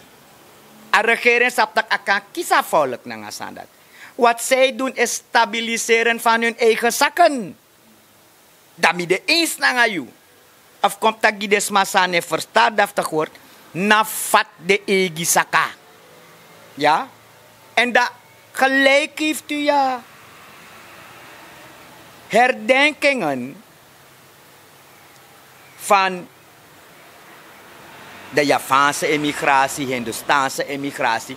A regering sabi tak' a kan kisi a volk nanga a sani dati. Wat zij doen is stabiliseren van hun eigen zaken. Dan mi de eens nanga yu. Of komt tak' gi den sma san ne versta deftig woord. Na fat de eigi saka. Ya. En dan gelijk heeft u ya. Herdenkingen van de Javaanse emigratie, Hindoestaanse emigratie,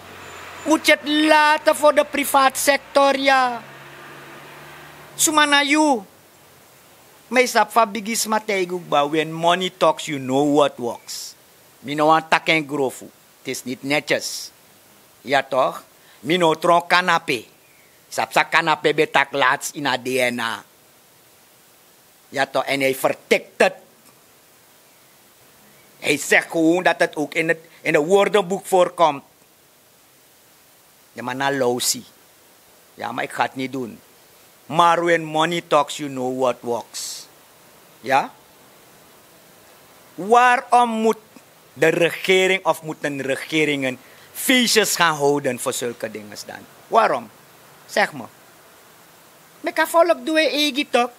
moet je het laten voor de privaatsector, ja. Suma na yu. Ma yu sabi fa bigisma taigi un kba when money talks you know what works. Mi no wani taki en grofu. Tisi niti netyes. Ya tok? Mi no tron kanape. Sabi san kanape ben taki lats ini a dna. Ya tok? En hij vertikt het. Hij zegt gewoon dat het ook in het in de woordenboek voorkomt. De man na lowsi. Ya maar ik ga het niet doen. Maar when money talks you know what works. Ya. Waarom moet de regering of moeten de regering een feestjes gaan houden voor zulke dingen dan? Waarom? Zeg me. Meki a volk du en eigi tok.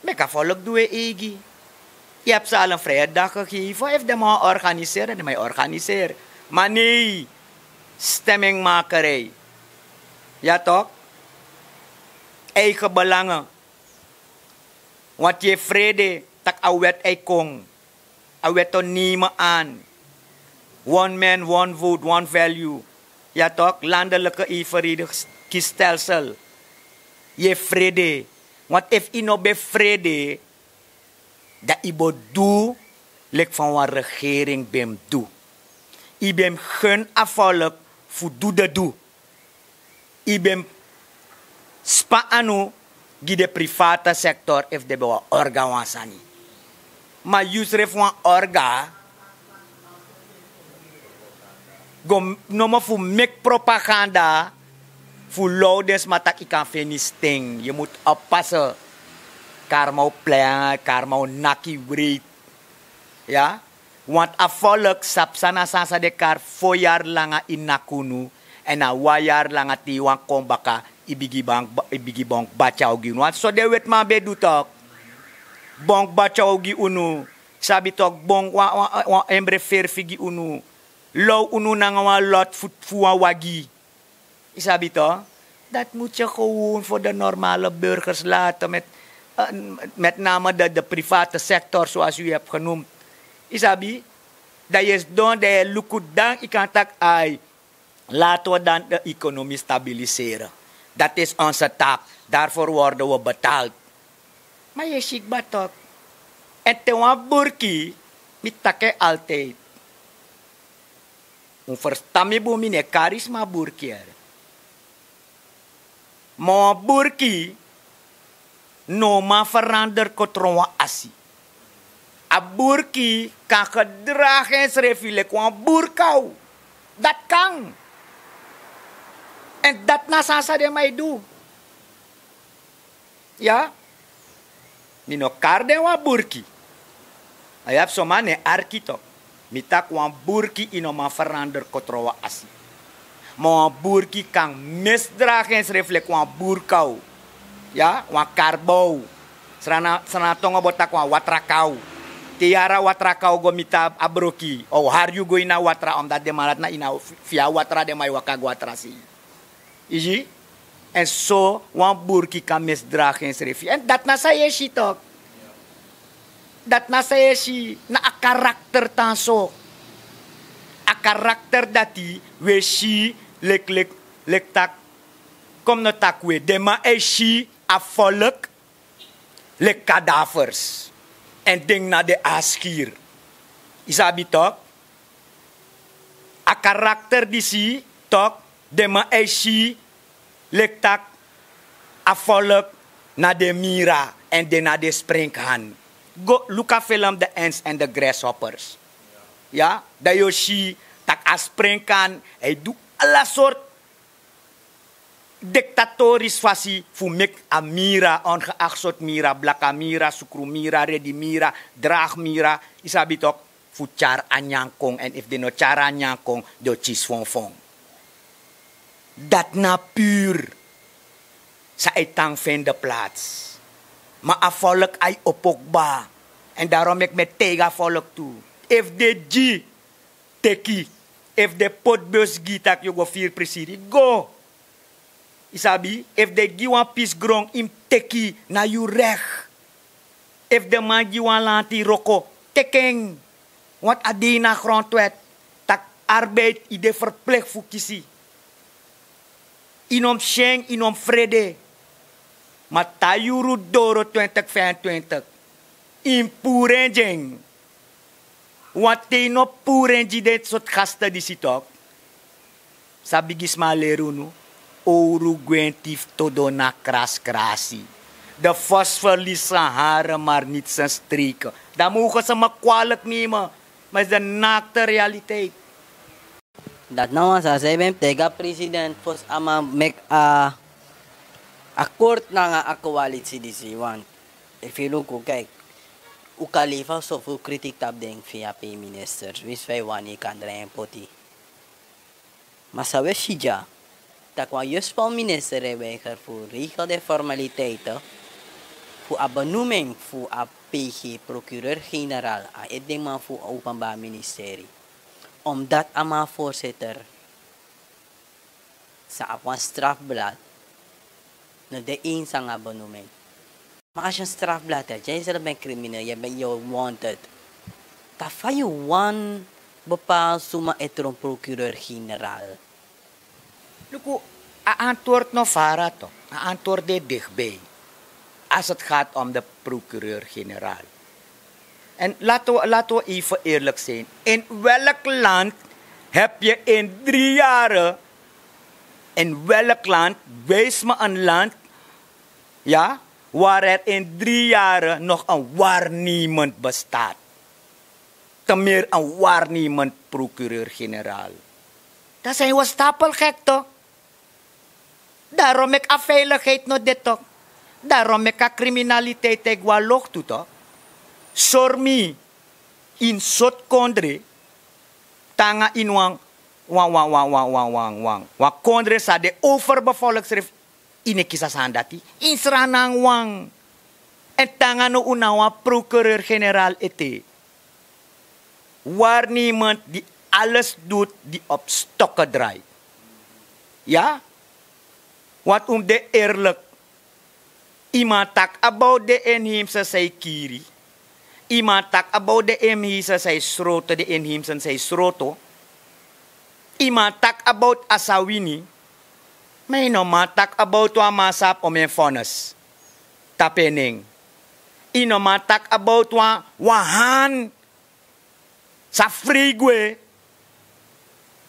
Meki a volk du en eigi. Yu hebi se al en vrije dag gegeven efu den man organiseren den man yu organiseren. Maar nee. Stemmingmakerij. Ya tok? Eigen belangen. Want yu e frede tak' a wet e kon. A wet o neme an. One man one vote one value. Ya tok? Landelike evenredig kistelsel. Yu e frede. Want efu yu no ben frede, dan yu bo du leki fa wan regering ben mus du. Yu ben mus gun a volk fu du de du. yu ben span anu gi den private sektor efu den ben wani orga wan sani. Ma yu srefi wani orga go nomo fu meki propaganda fu low den sma tak' yu kan feni sten. Yu mus oppase. Karma o plei nanga yu, karma o naki yu wreiti. Ya. Want a folk sabi san na san san den kari fo yari langa ini naki unu. Èn na wan yari langa te yu wani kon baka, yu bigi bon kba tyari gi unu. Want so den wetiman ben du tok'. Bon kba tyari gi unu. Yu sabi tok', bon wan hembre ferfi gi unu. Low unu nanga wan lot fu wan wagi. Yu sabi tok'. Dati mus yu gewon fu de normale burgers laten met met name de private sektor soas yu habi genomd. Yu sabi. Dan yu e sidon dan yu e luku dan yu kan taki ai, laten wi dan de ekonomie stabiliseren. Dati is onse tak. Darvor worden wi betaald. Ma yu e si kba tok'. Èn te wan burki, mi taki en altijdi. Un ferstan mi bun, mi no e kari sma burki. Ma wan burki no man ferander kon tron wan asi. A burki kan gedragi ensrefi leki wan burkaw. Dati kan. Èn dati na san san den man e du. Ya. Mi no kari den wan burki. A yu abi son man no e arki tok'. Mi taki wan burki yu no man ferander kon tron wan asi. Ma wan burki kan misdragi ensrefi leki wan burkaw. Ya, wan karibow. Srana tongo bo taki wan watrakaw. Te yu hari a watrakaw go miti a broki o hari yu go ini a watra omdati den man dati na ini a fi a watra den man e waka go a tra sei. Yu si. Èn so wan burki kan misdragi ensrefi èn dati na san yu e si tok'. Dati na san yu e si. Na a karakter tan so. A karakter dati wi e si. Leki leki leki taki. Kon mi no taki wi e den man e si a folk leki kadavers. Èn denki na den askiri. Yu sabi tok'. A karakter disi tok'. Den man e si leki taki a folk na den mira èn den na den springhan. Go luku a film de ants èn de grasshoppers. Ya. Dan yu o si tak' a springhan e du ala sortu diktatorisk fasi fu meki a mira ongeakti sortu mira blaka mira sukru mira redi mira dragi mira. Yu sabi tok'. Fu tyari a nyan kon èn efu den no tyari a nyan kon den o kisi fonfon. Dati na puru. San e tan fende plats. Ma a folk ai opo kba. Èn darom meki mi e taigi a folk tu. Efu den gi teki. Efu den poti bus gi tak' yu o go firi prisiri go. Yu sabi efu den gi wan pisi gron yu mus teki. Na yu rek. Efu den man gi wan lanti wroko teki en. Want a de ini a grondwet tak' arbeid yu de ferpligi fu kisi. Yu no mus si en yu no mus frede. Ma te a yuru doro twintig vijfentwintig yu mus puru en gi en. Wan te yu no puru en gi den sortu gasten disi tok'. San bigisma leri unu. Owru gwenti fu todo na kraskrasi. De fosferli sahare maar niti sen streken. Dan mogen se me kwalik nemen. Maar is de naakte realiteit. Dati na wan sani san yu ben mus taigi a president fosi a man meki a akord nanga a koalisi disi want efu yu luku kaiki un kan lefa sofuru kritik tapu den fi a pe ministers winsi fa yu wani yu kan drai en poti. Ma san wi e si dya tak' wan yusufal minister e weiger fu regel den formaliteiten fu a benoeming fu a pg procureur-generaal a eti den man fu openbari ministeri. Omdati a man voorzitter san abi wan strafblad no de eens nanga benoeming. Ma a si en strafblad ya dya yu seri ben krimineel yu ben yu wanted. Dan fa yu wan bepaal suma e tron procureur-generaal. Luku, a antwoord no fara tok'. A antwoord de dichtbij. Als het gaat om de procureur-generaal. En laten we even eerlijk zijn. In welk land heb je in drie jaren In welk land wijs me een land, ja, waar er in drie jaren nog een waarnemend bestaat? Te meer een waarnemend procureur-generaal. Dan zijn we stapelgek toch? Daarom ik a veiligheid no dit toch? Daarom ik a criminaliteit ik wa locht toe toch? Sormi in sot kondre tanga in wan wan wan wan wan wan wan wan wan wan kondre sa de overbevolksrif. Ini kisa sani dati in sranang wan. En tanga no una wan procureur-generaal ete. Waarnemend die alles doet die op stokken draait. Ja. Want un de eerlijk. Iemand tak about de inheemse zij kiri. Iemand tak about de inheemse zij sroto de inheemse zij sroto. Iemand tak about asawini. Maar ino man tak about wan man sap om en vonnis tapening. Ino man tak about wan wan han sa frei gwe.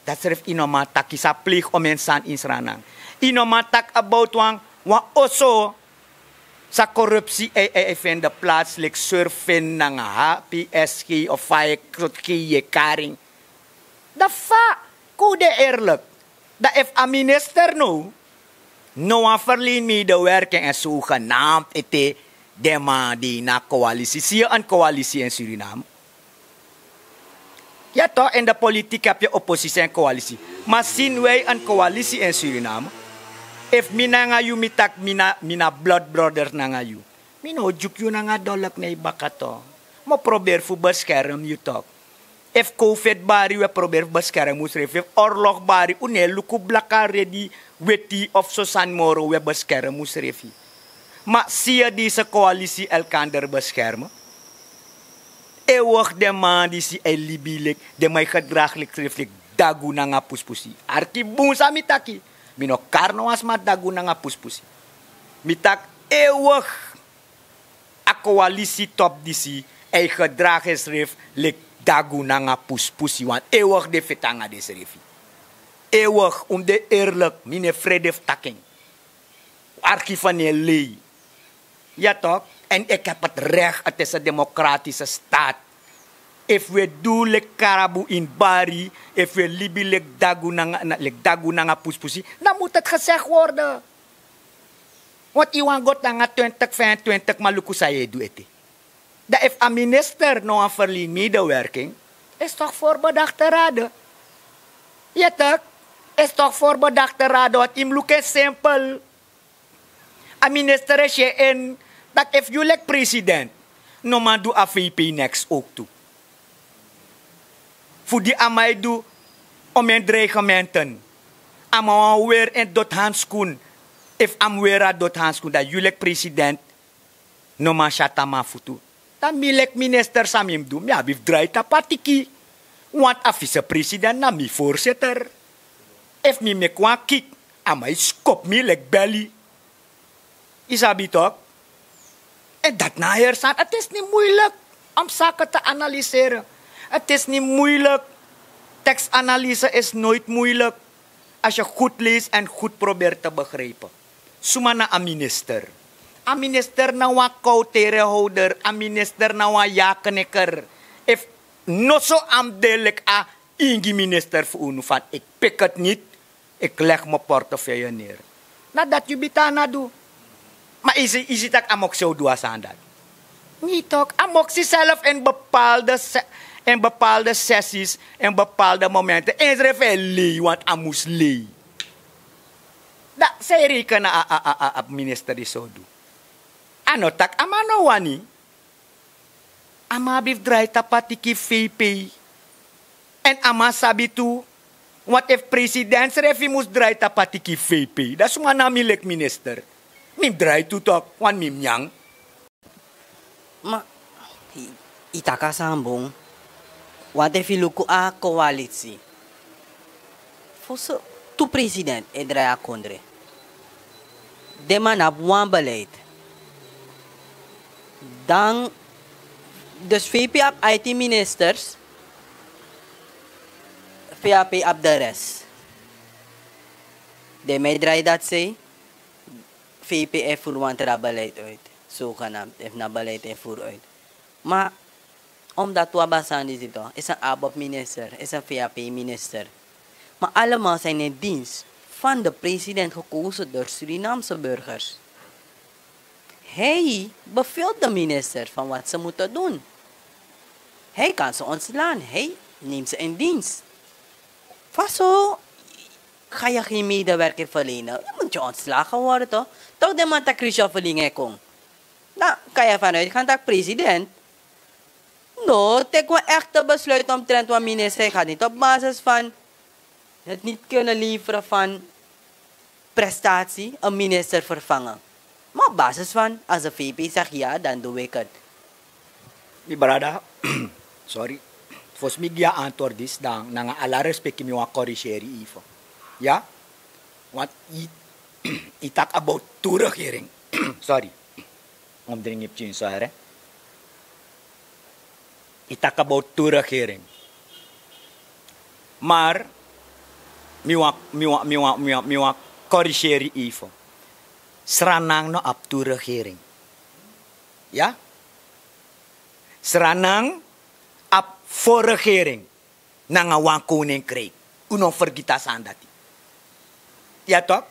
Dati srefi yu no man taki sa pleeg om en sani ini sranan. Yu no man taki about wan wan oso sa korupsi e e e fende plaats leki surfin nanga hpsg of fa e soti gi yu e kari en. Dan fa kon un de eerlik? Dan efu a minister now no wan ferlin medewerking en sogenaamd ete den man di na koalisi si yu en koalisi en suriname. Ya to en de politik abi yu oposisi en koalisi. Ma sin wi en koalisi en suriname, efu mi nanga yu mi taki mi na blood brothers nanga yu, mi no o dyuku yu nanga dolok na yu baka to. Mi o proberi fu beskerm yu tok. Efu kowfet bari wi e proberi fu beskerm unsrefi efu orlog bari un no e luku blaka redi weti of so sani moro wi e beskerm unsrefi. Ma si yu disi koalisi elkander beskerm. Ewig den man disi e libi leki den man e gedragi leki srefi leki dagu nanga puspusi. Arki bun san mi taki. Mi no kari no wan sma dagu nanga puspusi. Mi taki ewig a koalisi topu disi e gedragi ensrefi leki dagu nanga puspusi want ewig de feti nanga densrefi. Ewig un mus de eerlik mi no e frede fu taki en. Arki fu no e lei. Ya tok. En eki abi ati rek ati esi a demokratise staat. Efu wi e du leki karabu ini bari, efu wi e libi leki dagu nanga puspusi dan mutu ati gesegi worde. Want yu wani go tanga twintig vijfentwintig man luku san yu e du ete. Dan efu a minister no wan ferlin medewerking, is tok forbedakte rade. Yu e tok? Is tok forbedakte rade want yu mus luku en simpel. A minister e si en en, tak' efu yu leki president no man du a vp neks ouk tu. Fu di a man e du om en dreigementen. A man wani weri en doti hanskun. Efu a mus weri a doti hanskun dan yu leki president no man si ati a man futu. Dan mi leki minister san mi mus du mi abi fu drai tapu a tiki. Want a visepresident na mi voorzitter. Efu mi meki wan kik a man e skopu mi leki beli. Yu sabi tok? En dati na a heri sani ati isi ni muilik. Om sake te analiseren. Ati isi ni muilik. Teksanalise isi noiti muilik. Asi yu gud leisi èn gud proberi te begripi. Suma na a minister? A minister na wan kowterehowder a minister na wan yakniker. Efu noso a mus de leki a ingi minister fu unu fan eki piki eti niti. Eki legi mi portefeuille neri. Na dati yu bita na du. Ma yu si tak' a moksi o du a sani dati? Ni tok a moksi self en bepaalde sessis en bepaalde momenten ensrefi e lei want a mus lei. Dan san e reikeni na a minister disi o du? A no taki a man no wani. A man abi fu drai tapu a tiki fu vp. Èn a man sabi tu. Want efu president srefi mus drai tapu a tiki fu vp dan suma na mi leki minister? Mi mus drai tu tok want mi mus nyan. Ma yu taki a sani bun. Want efu yu luku a koalisi fosi tu president e drai a kondre. Den man no abi wan beleid. Dan dus vp abi aiti ministers. Vap abi de res. Den mi e drai dati sei. Vpf voer wan tra beleid uit, zogenaamd efu na beleid en voer uit. Maar omdat wan basan disi toch is een ABOP-minister, is een VHP-minister. Maar allemaal zijn in dienst van de president gekozen door Surinaamse burgers. Hij beveelt de minister van wat ze moeten doen. Hij kan ze ontslaan, hij neemt ze in dienst. Faso ga je geen medewerking verlenen, dan moet je ontslagen worden toch? Toch de man tak Christian verlingen kon. Dan kan je vanuit gaan dat president no teki wan echte besluit omtrent wan minister. Hij gaat niet op basis van het niet kunnen leveren van prestatie een minister vervangen. Maar op basis van als de VP zegt ja, dan doe ik het. Mi brada, sorry. Fosi mi gi a antwoord disi, dan nanga ala respeki mi wani korigeri yu even. Ya? Want yu, yu taki about tu regering. Sorry. Om dringi pikin, sorry. Yu taki about tu regering. Maar mi wani, mi wani, mi wani, mi wani, mi wani korigeri yu even. Sranan no abi tu regering. Ya? Sranan abi fu regering nanga wan koninkrijk. Un no fergiti a sani dati. Ya toch?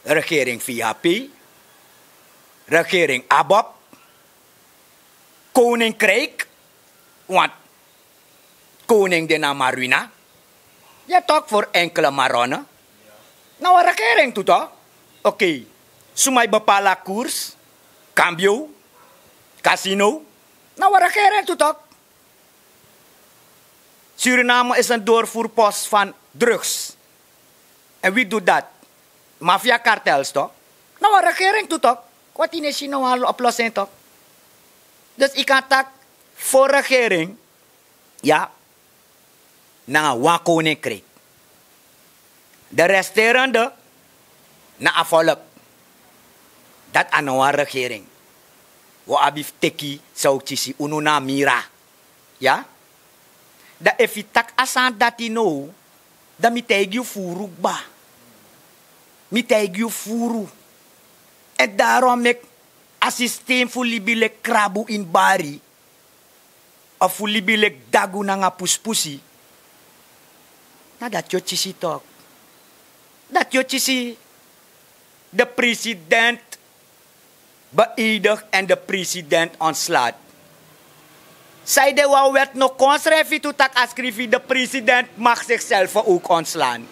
Regering VHP, regering ABOP, koninkrijk, want koning de na Marwina. Ya toch, voor enkele Maronne. Na wan regering tu toch? Oké. Suma e bepaal a koers, cambio, casino. Na wan regering tu toch? Suriname is een doorvoerpost van drugs. En wie doet dat? Maffiakartels toch? Na wan regering tu toch? Wat in de China wan oplossing toch? Dus yu kan taki fu regering, ya, nanga wan koninkrijk. De resterende na a volk. Dati a no wan regering. Wi o abi fu teki san wi kisi, unu na mira. Ya? Dan efu yu taki a sani dati now, dan mi taigi yu furu kba. Mi taigi yu furu. En daarom meki a systeem fu libi leki krabu ini bari, of fu libi leki dagu nanga pusipusi. Na dati yu o kisi toch. Dati yu o kisi. De president beëdigt en de president ontslaat. Sanede wan wet no kon srefi tu taki a skrifi de president mag zichzelf ook ontslaan.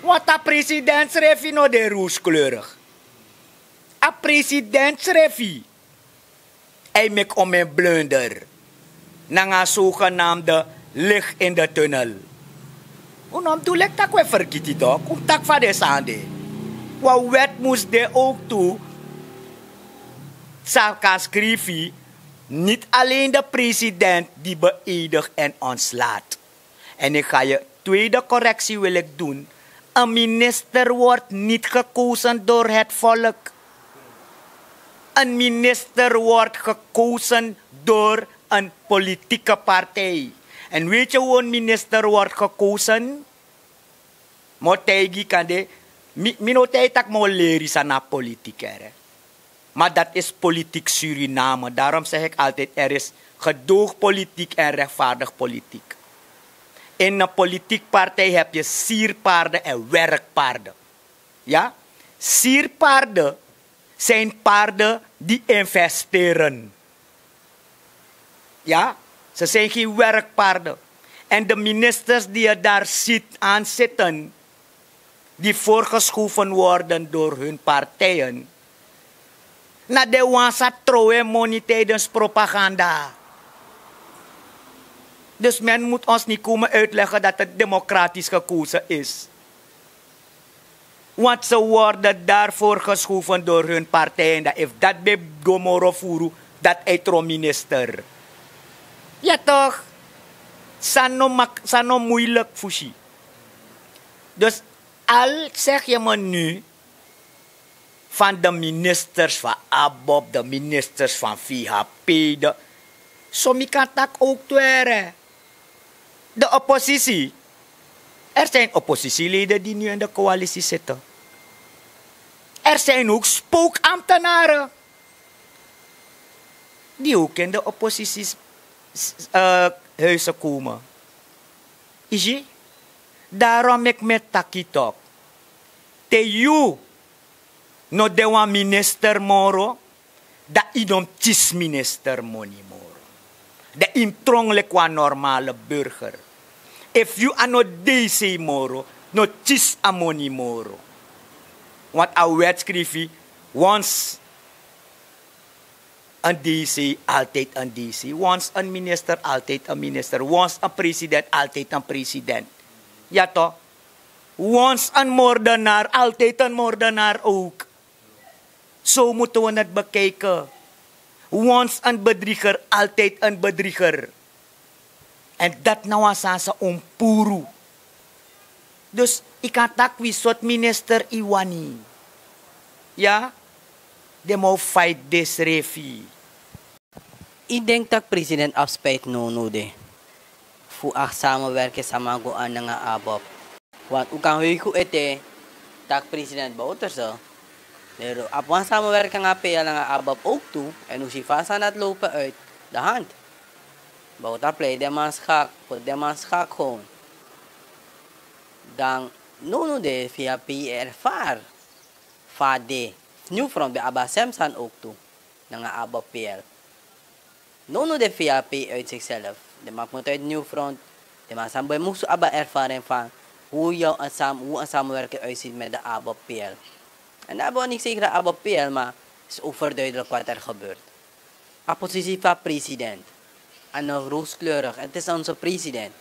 Want a president srefi no de rooskleurig. A president srefi, hij meki omen blunder nanga a zogenaamde licht in de tunnel. Un no mus du leki tak' un e fergiti toch, un mus taki fa den sani de. Wan wet mus de ook tu, san kan skrifi, niet alleen de president die beëdigt en ontslaat. En ik ga je tweede correctie wil ik doen. Een minister wordt niet gekozen door het volk. Een minister wordt gekozen door een politieke partij. En weet je hoe een minister wordt gekozen? Mi o taigi yu kande, mi, mi no taigi tak' mi o leri san na politiek, hè. Maar dat is politiek Suriname. Daarom zeg ik altijd, er is gedoogpolitiek en rechtvaardig politiek. In een politiek partij heb je sierpaarden en werkpaarden. Ja? Sierpaarden zijn paarden die investeren. Ja, ze zijn geen werkpaarden. En de ministers die je daar ziet aanzitten, die voorgeschoven worden door hun partijen, na den wan san trowe moni tijdens propaganda. Dus men moet ons niet komen uitleggen dat het democratisch gekozen is. Want ze worden daarvoor geschoven door hun partijen. Dat efu dat ben go moro furu, dat hij tron minister. Ja toch? San no mak-, san no moeilijk fu si. Dus al zeg je me nu van de ministers van ABOP, de ministers van VHP, de, so mi kan taki ook tu, hè. De oppositie, Er zijn oppositieleden die nu in de coalitie zitten. Er zijn ook spookambtenaren die ook in de oppositiehuizen komen. Isi, daarom meki mi e taki tok. Te yu no de wan minister moro, dan yu no mus kisi minister moni moro. Dan yu mus tron leki wan normale burger. Efu yu a no DC moro, no kisi a moni moro. Want a wetskrifi, once een DC, altijd een DC. Once een minister, altijd een minister. Once een president, altijd een president. Ja toch? Once een moordenaar, altijd een moordenaar ook. Zo moeten we het bekijken. Once een bedrieger, altijd een bedrieger. En dat na wan sani san un puru. Dus yu kan taki wi sortu minister yu wani. Ya, den mus fight densrefi. Yu denki tak' president abi spijt? Nownow de fu a samenwerking san man go an nanga ABOP. Want un kan heugi un ete tak' president Bouterse, pero abi wan samenwerking nanga PL nanga ABOP ook tu. En un si fa a sani dati lopen uit de hand. Bouta plei den man schak, poti den man schak gewoon. Dan nownow de VHP ervaar fa a de. Nieuw Front ben abi a sem sani ook tu nanga ABOP PL. Nownow de VHP uit zichzelf, den man komt uit Nieuw Front. Den man san ben musu abi a ervaring van hoe jou een sam hoe een samenwerking uitziet met de ABOP PL. En dan hebben we niks tegen de ABOP PL, maar is overduidelijk wat er gebeurt. A positie van president. En nog rooskleurig. Het is onze president.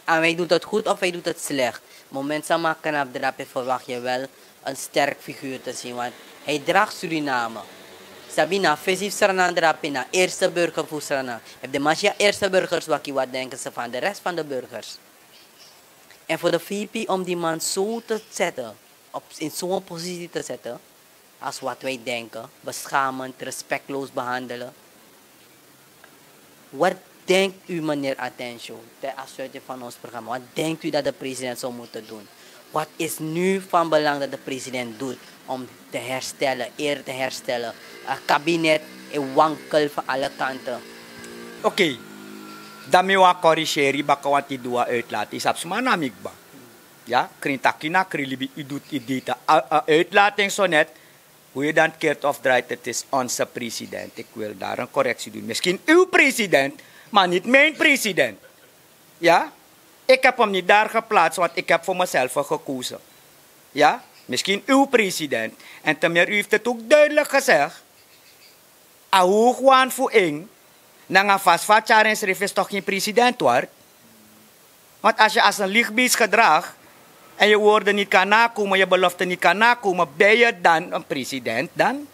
En hij doet het goed of hij doet het slecht. Moment sama knap drape, verwacht je wel een sterk figuur te zien, want hij draagt Suriname. Sabi na fesi fu Sranan drape, na eerste burger fu Sranan. Efu den man si a eerste burgers waki, wat denken ze van de rest van de burgers? En voor de VP om die man zo te zetten, op, in zo'n positie te zetten, als wat wij denken, beschamend, respectloos behandelen. Wat denkt u, meneer Atencio, ter afsluiting van ons programma, wat denkt u dat de president zou moeten doen? Wat is nu van belang dat de president doet om te herstellen, eer te herstellen? Het kabinet is wankel van alle kanten. Oké, dan mi wan korigeri baka, want yu du wan uitlating, yu sabi sma na mi kba. Ya, krin taki na krin libi, yu du, yu deed a, a uitlating so net. Hoe je dan keert of draait, het is onze president. Ik wil daar een correctie doen. Misschien uw president, maar niet mijn president. Ja? Ik heb hem niet daar geplaatst, want ik heb voor mezelf gekozen. Ja? Misschien uw president. En te meer, u heeft het ook duidelijk gezegd. A hoogwan fu en nanga fasi fa a tyari ensrefi is toch geen president, hoor. Want als je als een lichtbeest gedraagt en je woorden niet kan nakomen, je beloften niet kan nakomen, ben je dan een president dan?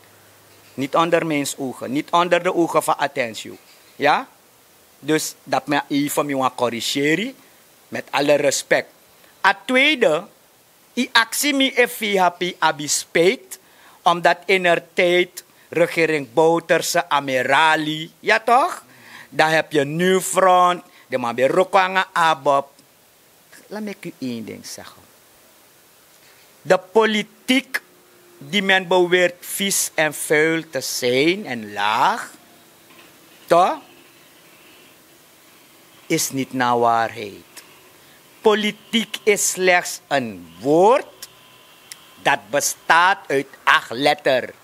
Niet onder mijns ogen, niet onder de ogen van Atencio. Ja? Dus dat mi even mi wan corrigeri, met alle respect. A tweede, yu aksi mi efu VHP abi spijt, omdat in er tijd regering Bouterse, Amerali, ja toch? Dan heb je Nieuw Front, den man ben wroko nanga ABOP. Laat me u één ding zeggen. De politiek die men beweert vies en vuil te zijn en laag, toch, is niet naar waarheid. Politiek is slechts een woord dat bestaat uit acht letter.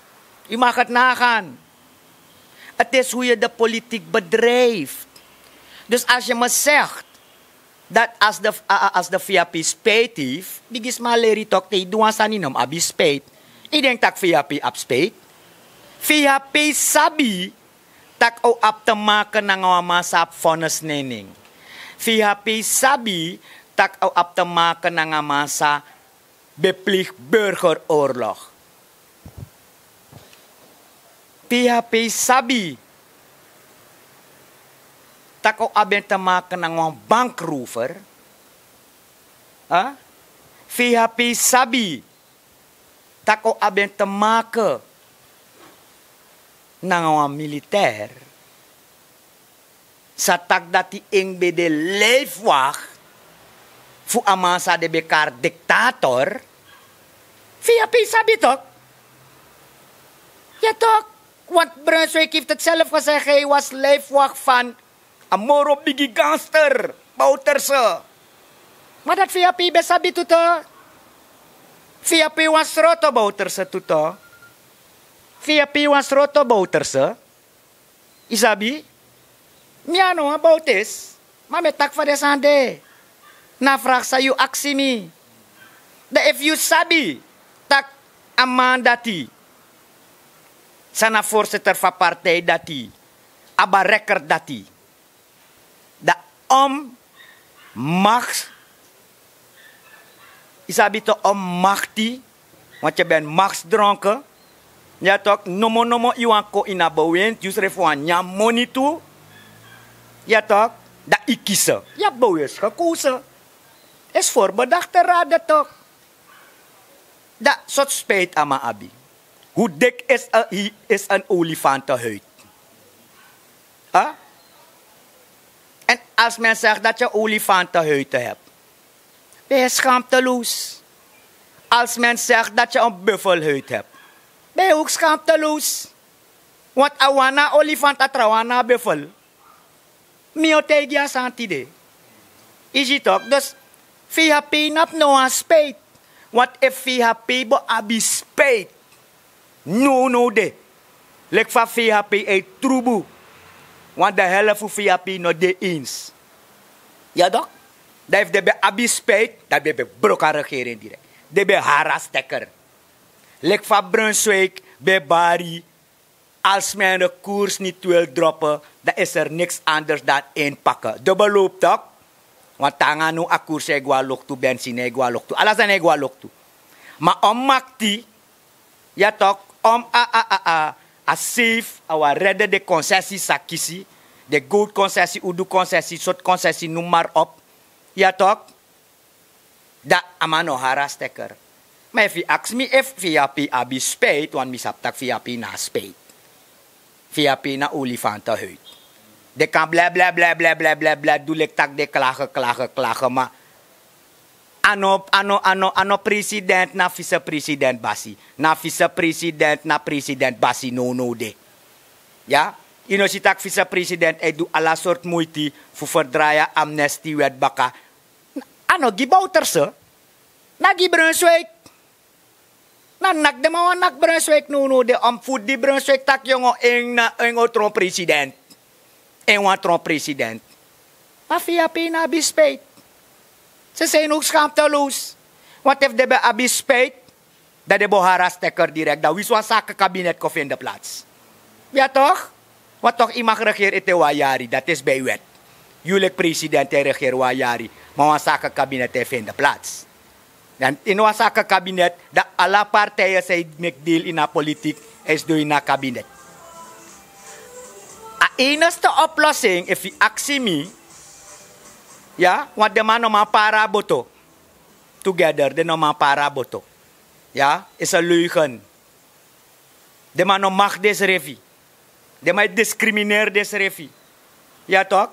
U mag het nagaan. Het is hoe je de politiek bedrijft. Dus als je me zegt dat als de, a- a- als de VHP spijt heeft, bigi sma leri tok te yu du wan sani, no mus abi spijt. Yu denk tak' VHP abi spijt? VHP sabi tak' a o abi te maken nanga wan man san abi vonnis na en nen. VHP sabi tak' a o abi te maken nanga man san ben pleeg burgeroorlog. VHP sabi tak' a o abi en te maken nanga wan bankrover. Huh? VHP sabi tak' a o abi en te maken nanga wan militair. Sa taki dati en ben de lijfwacht fu a man san den ben kari diktator. Fi yu a pei sabi tok? Ya tok. Want Brunswijk heeft het zelf gezegd, hij was lijfwacht van a moro bigi gangster Bouterse. Ma dati fi yu a pei ben sabi tu tok? Fi yu a pei wan sroto Bouterse tu tok? Fi yu a pei wan sroto Bouterse? Yu sabi? Mi a no wan Boutes, ma mi e taki fa den sani de. Na a fraki san yu aksi mi. Dan efu yu sabi tak' a man dati, san na voorzitter fu a partij dati, a barekker dati, dan om maks yu sabi to om makti, want yu ben maksdronken. Ya tok, nomo nomo yu wani kon ini a bewinti, yu srefi wani nyan moni tu. Ya tok, dan yu kisi. Yu abi bewinti gekosi. Is voorbedakte rade tok. Dan sortu spijt a man abi? Hoe dik is een, is een olifantenhuid? Hè? En als men zegt dat je olifantenhuid hebt, ben je schaamteloos. Als men zegt dat je een buffelhuid hebt, ben je ook schaamteloos. Want a wan na olifant, a trawan na buffel. Mi o taigi a sani tide. Yu si tok, dus V H P no abi no wan spijt. Want efu V H P bo abi spijt, nownow de, leki fa V H P e trubu, want de helft fu V H P no de eens. Ya tok? Dan efu den ben abi spijt, dan den ben broko a regering direkt. Den ben hari a stekker. Leki fa Brunswijk ben bari, als men de koers niet wil droppen, dan is er niks anders dan inpakken. Dubbel loop tok. Want te nanga now a koers e go a loktu, benzine e go a loktu, ala sani e go a loktu. Ma om makti, ya tok, om a, a, a, a, a safe, a wan redde den concessie san kisi, den goud concessie, udu concessie, sortu concessie, noem maar op. Ya tok. Dan a man no hari a stekker. Ma efu yu aksi mi efu V H P abi spijt, want mi sabi tak' V H P no abi spijt. V H P na olifantenhuid. Den kan blè blè blè blè blè blè blè du leki tak' den klage, klage, klage, ma a no, a no, a no, a no president na vicepresident basi. Na vicepresident na president basi nownow de. Ya? Yu no si tak' vicepresident e du ala sortu muiti fu ferdrai a amnestiewet baka. A no gi Bouterse. Na gi Brunswijk. Na naki den man wani naki Brunswijk nownow de, om fu di Brunswijk tak' yu no en, na en o tron president. En wan tron president. Ma V H P no abi spijt. Ze zijn ook schaamteloos. Want efu den ben abi spijt, dan den bo hari a stekker direkt. Dan winsi wan sake kabinet kon fende plaats. Ya tok? Want tok yu mag regeri ete wan yari, dati is bij wet. Yu leki president e regeri wan yari, ma wan sake kabinet e fende plaats. Dan ini wan sake kabinet, dan ala partijen san e meki deel ini a politiek, e sidon ini a kabinet. A enigste oplossing, efu yu aksi mi, ya, want den man no man pari a boto. Together, den no man pari a boto. Ya, is een leugen. Den man no mag densrefi. Den man e discrimineri densrefi. Ya tok?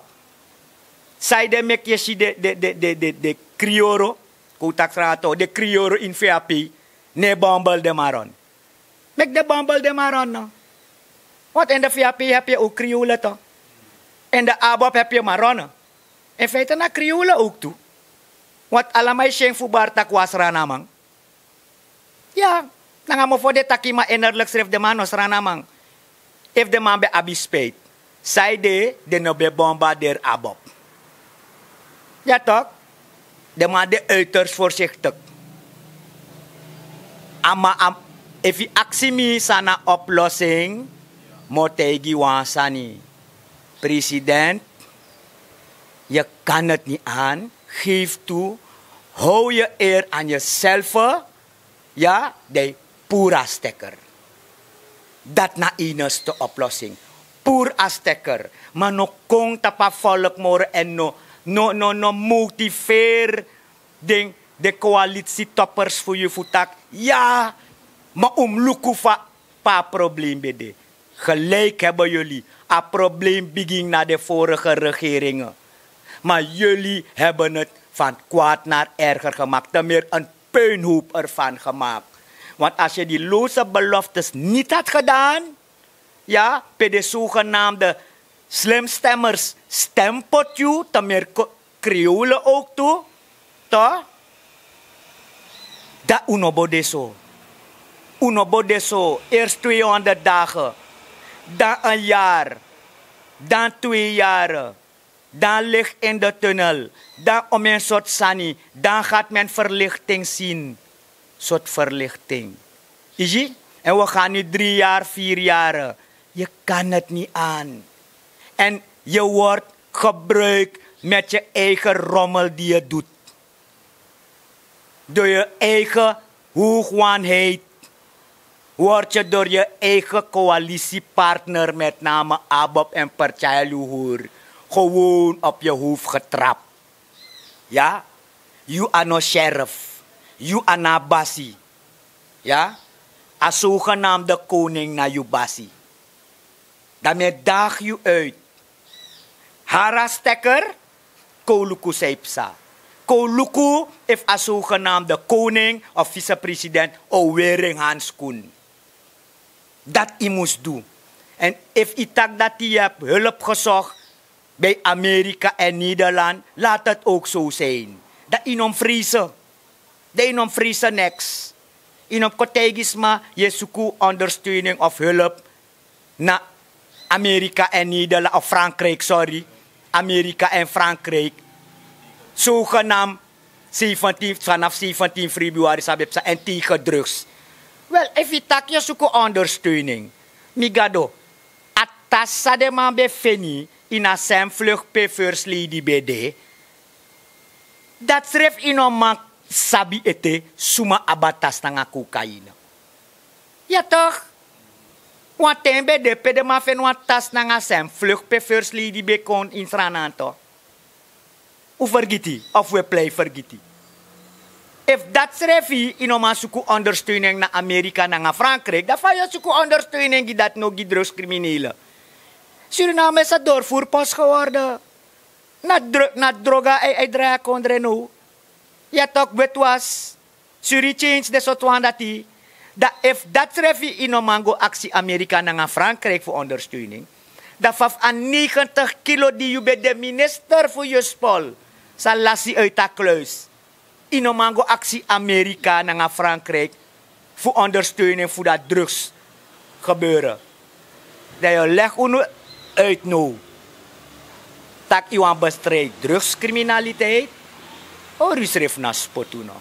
Sanede meki yu e si den, den, den, den, den, den krioro, kon un taki sranato, den krioro ini V H P, no e bombel den man ron. Meki den bombel den man ron no. Want in de V H P heb je ook Kriolen toch? In de ABOP heb je Maronnen. In feite na Kriolen ook tu. Want ala man e si en fu bari tak' wan Sranaman. Ya, nanga mofo den taki ma innerlijk srefi den man no Sranaman. Efu den man ben abi spijt, sanede den no ben bombarderi ABOP? Ya tok? Den man de uiterst voorzichtig. A man, a, efu yu aksi mi san na oplossing, mi o taigi yu wan sani. President, je kan het niet aan. Geef toe. Hou je eer aan jezelf. Ya, dan yu puru a stekker. Dati na enigste oplossing. Puru a stekker. Ma no kon tapu a volk moro èn no, no, no, no motiveri den, den coalitietoppers fu yu fu taki: ya, ma un mus luku fa, pe a probleem ben de. Gelijk hebben jullie. A probleem bigin na de vorige regering. Maar jullie hebben het van kwaad naar erger gemaakt, te meer een puinhoop ervan gemaakt. Want als je die loze beloftes niet had gedaan, ja, pe de zogenaamde slimstemmers stem pot you, te meer Creole ook toe, toch? Dan un no bo de so. Un no bo de so, eerst tweehonderd dagen, dan een jaar, dan twee jaren, dan licht in de tunnel, dan om een soort sani, dan gaat men verlichting zien. Soort verlichting. Isi? En we gaan nu drie jaar, vier jaren. Je kan het niet aan. En je wordt gebruikt met je eigen rommel die je doet. Door je eigen hoogwanheid word je door je eigen coalitiepartner, met name Abob en Percaya Luhur, gewoon op je hoofd getrapt. Ja? You are no sheriff. You are no basi. Ja? A zogenaamde koning na you basi. Dan mi e daag yu uit. Hara stekker, kon luku san yu psa. Kon luku efu a zogenaamde koning of vicepresident o weri en hanskun. Dat yu mus du. En efu yu taki dati yu hebi hulp gesocht bij Amerika en Nederland, laat het ook zo zijn. Dat yu no mus vrezen. Dat yu no mus vrezen niks. Yu no mus kon taigi sma yu e suku ondersteuning of hulp na Amerika en Nederland, of Frankrijk, sorry. Amerika en Frankrijk. Zogenaamd zeventien, vanaf zeventien februari sabi psa en tegen drugs. Wel, efu yu taki yu e suku ondersteuning, mi gado, a tas san den man ben feni ini a sem vlucht pe first lady ben de, dati srefi yu no man sabi ete suma abi a tas nanga cocaïne. Ya toch? Wan ten ben de pe den man feni wan tas nanga sem vlucht pe first lady ben kon ini Sranan, toch? Un fergiti of un e plei fergiti? Efu dati srefi yu no man suku ondersteuning na Amerika nanga Frankrijk, dan fa yu o suku ondersteuning gi dati no gi drugskriminele? Suriname is a doorvoerpost geworden. Na dro-, na droga e, e drai a kondre now. Ya toch, witwas. Suri change den sortu wan dati. Dan efu dati srefi yu no man go aksi Amerika nanga Frankrijk fu ondersteuning, dan fa fu a negentig kilo di yu ben de minister fu yu spol sa lasi uit a kluis, yu no man go aksi Amerika nanga Frankrijk fu ondersteuning fu dati drugs gebeuren. Dan yu legi unu uit now. Tak' yu wani bestridi drugskriminaliteit, hori yu srefi na spotu no.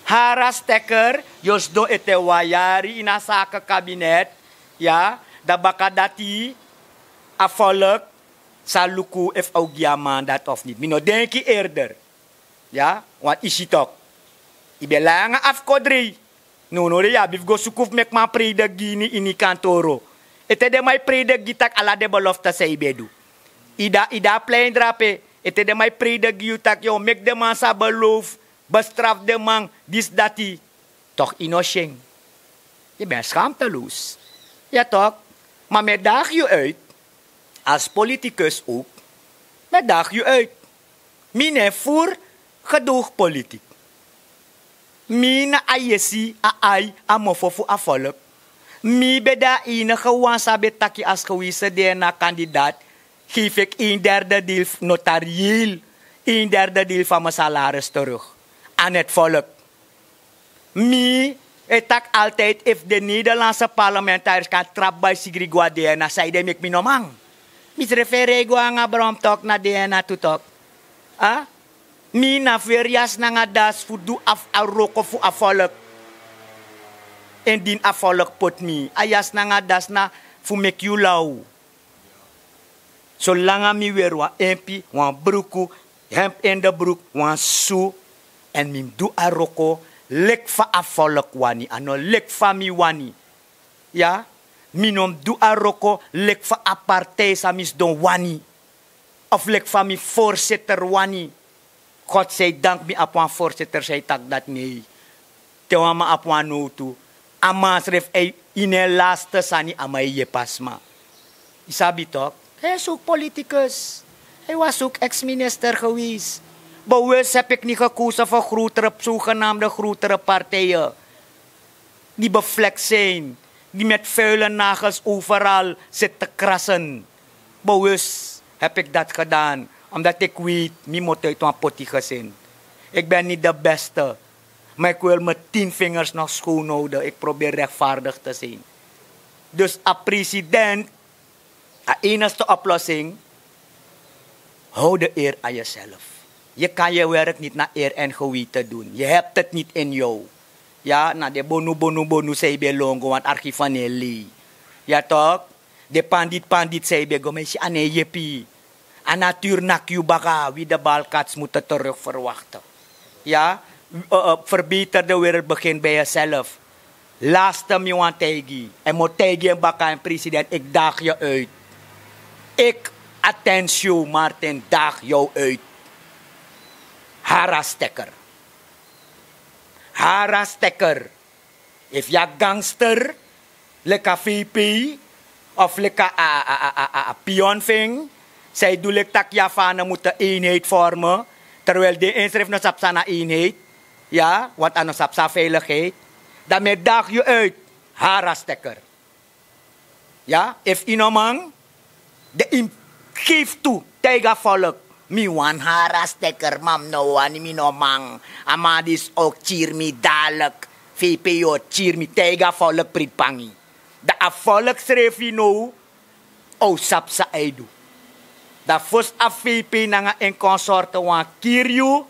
Hara stekker, yu o sidon ete wan yari ini a sake kabinet. Ya, dan baka dati a volk sa luku efu a o gi a man dati of niti. Mi no denki eerder. Ya, want yu si tok', yu ben lai nanga afkodrei. Nownow den yu abi fu go suku fu meki man preidiki gi yu ini kantoro. Ete den man e preidiki gi yu tak' ala den belofte san yu ben du, yu de a plein drape. Ete den man e preidiki gi yu tak' yu o meki den man sa belowfu, bestrafu den man, disi dati. Toch yu no si en. Yu ben skamteloos. Ya toch? Ma mi e daag yu uit. Als politicus ook. Mi e daag yu uit. Mi no e voer gedoogpolitiek. Mi na a yesi, a ai, a mofo fu a volk. Mi ben de a enige wan san ben taki als gewezen DNA kandidaat, geef ik een derde deel, notarieel een derde deel van mijn salaris terug aan het volk. Mi e taki altijd, efu den Nederlandse parlementariërs kan trapu bai sigri go na DNA, sanede meki mi no man? Mi srefi e rei go nanga bromtok na DNA tu tok'. A? Mi na fu weri yasi nanga dasi fu du a wroko fu a volk. Indien a volk poti mi, a yasi nanga dasi na fu meki yu law. Solanga mi weri wan empi, wan bruku, hemp in de broek, wan su, èn mi mus du a wroko leki fa a volk wani, a no leki fa mi wani. Ya, mi no mus du a wroko leki fa a partij san mi sidon wani, of leki fa mi voorzitter wani. Godzijdank mi abi wan voorzitter san e taki dati nei. Te wan man abi wan nowtu, a man srefi e, ini en laste sani a man e yepi a sma. Yu sabi tok', a e suku politicus. A e wani suku ex-minister geweest. Bewust heb ik niet gekozen voor grotere, zogenaamde grotere partijen die bevlekt zijn, die met vuile nagels overal zitten te krassen. Bewust heb ik dat gedaan, omdat ik weet, mi moet uit een potty gezin. Ik ben niet de beste, maar ik wil mijn tien vingers nog schoon houden. Ik probeer rechtvaardig te zijn. Dus a president, a enigste oplossing: hou de eer aan jezelf. Je kan je werk niet naar eer en geweten doen. Je hebt het niet in jou. Ja, na de bonu bonu bonu sei be longo, want archief van Nelly. Ja toch? De pandit pandit sei be go, maar is aan een jippie. A natuur nak yu baka, wie de balkats moeten terug verwachten. Ja, eh, eh, verbeter de wereld, begin bij jezelf. Laatste mi wan taigi. En mo taigi en baka en president, ik daag je uit. Ik, Atensio Martin, daag jou uit. Harastekker. Harastekker. If ya gangster, leki a V P, of leki a, a, a, a, a, a pion fu en, san e du leki taki ya fu a no mutu eenheid vormen, terwijl den ensrefi no sabi san na eenheid, ya, want a no sabi san na veiligheid, dan mi e daag yu uit, harastekker. Ya, efu yu no man, dan yu mus geef tu, taigi a volk. Mi wan harastekker, ma mi no wani, mi no man. A man disi o kiri mi dadelijk. V P o kiri mi, taigi a volk, Pritpangi. Dan a volk srefi now o sabi san a e du. Dan fosi a V P nanga en consorten wani kiri yu,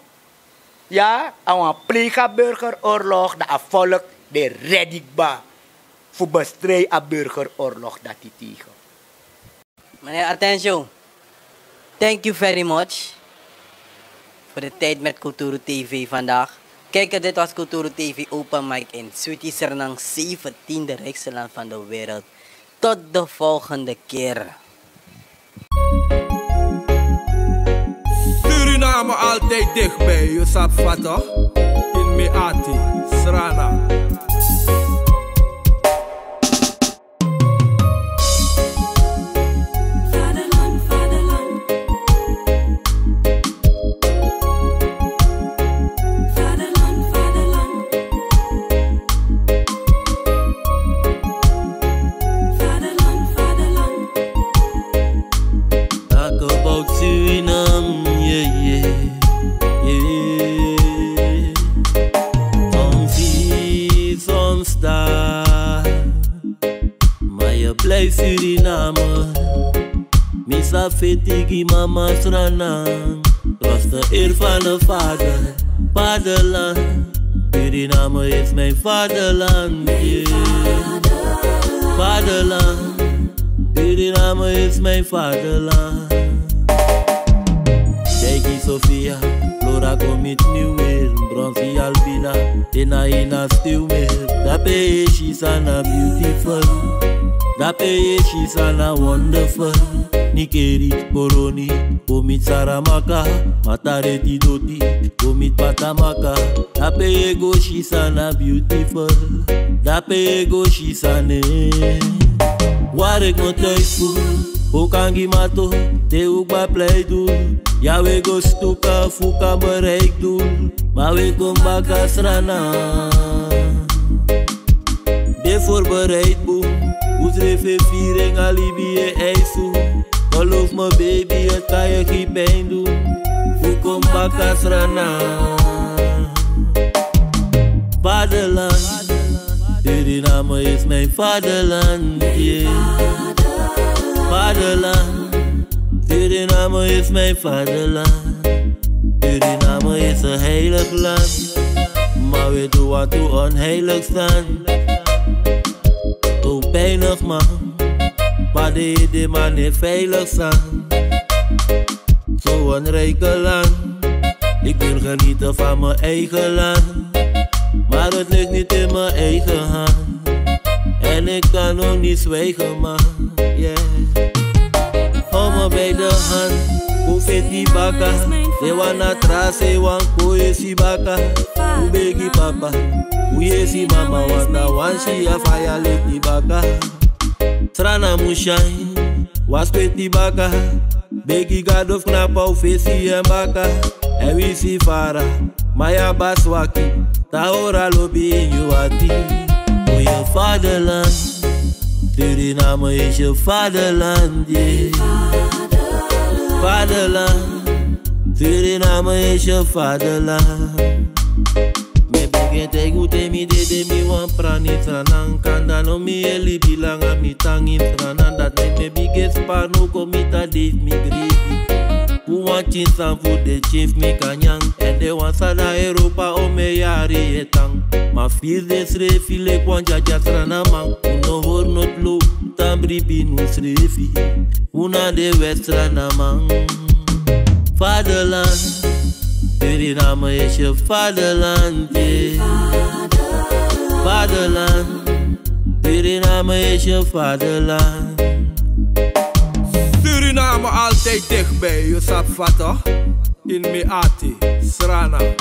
ya, a wani plegi a burgeroorlog, dan a volk de ready kba fu bestrij a burgeroorlog dati tegen. Meneer Atensio, thank you very much voor de tijd met Kulturu T V vandaag. Kijkers, dit was Kulturu T V Open Mic in Sweetie Sernang zeventien, de rijkste land van de wereld. Tot de volgende keer. Suriname altijd dichtbij, je sabi toch? In Meati, Srana. Vaderland, vaderland. Vaderland, vaderland. Vaderland, vaderland. Talk about Suriname, yeah, yeah, yeah. Soms hier, soms daar. Maar je blijft Suriname. Mi sa feti gi mama Sranan. Trotse eer van de vader, vaderland. Suriname is mijn vaderland, yeah. Vaderland. Suriname is mijn vaderland. Daigi Sofia, Flora go meet mi weer. Bronsi Albina, Ina Ina still meer. Dape Yeshisa na beautiful. Dape Yeshisa na wonderful. Nikeri, Koroni, go meet Saramaka. Matareti Doti, go meet Patamaka. Dape Yeshisa na beautiful. Dape Yeshisa ne. Waar ik me thuis voel, ook aan Gimato, te ook bij pleit doel. Ja, we go stuka, fuka bereik doel. Maar we kom baka Srana. Ben voorbereid, boem. Hoe schreef je viering, alibi je eisu. Geloof me, baby, het kan je geen pijn doen. Hoe kom baka Srana. Vaderland. Suriname is mijn vaderland, yeah. Vaderland. Suriname is mijn vaderland. Suriname is een heilig land. Maar we doen wat we onheilig staan. Zo pijnig man. Maar de, de man is veilig staan. Zo'n rijke land. Ik wil genieten van mijn eigen land. Maar het ligt niet in mijn eigen hand. En ik kan ook niet zwijgen, man. Yeah. Hou me bij de hand. Go feti baka. Se wan na tra, se wan go yesi baka. Go begi papa. Go yesi mama, want na wan si a faya leti baka. Srana mu shine. Wan skweti baka. Begi Gado fu knapu a wi fesi en baka. En wi si fara, ma yu abi a swaki, dan hori a lobi ini yu ati. O yu vaderland, Suriname is je vaderland, yeah. Vaderland, Suriname is je vaderland. Mi e bigin taigi un te mi dede, mi wani prani Sranan. Kande no mi e libi langa, mi tan ini Sranan. Dati meki mi e bigin spari, no kon mi tan dei fu mi gribi. Un wani tyari san fu den tyari fu mi kan nyan. Èn den wan san de na Europa, omeni yari e tan. Ma firi den srefi leki wan dyadya Sranaman. Un no hori noti lo, tan bribi na unsrefi. Un na den wèt Sranaman. Vaderland, Suriname is je vaderland, yeah. Vaderland, Suriname is je vaderland. Suriname altijd dichtbij, yu sabi fa toch? In mi ati, Sranan.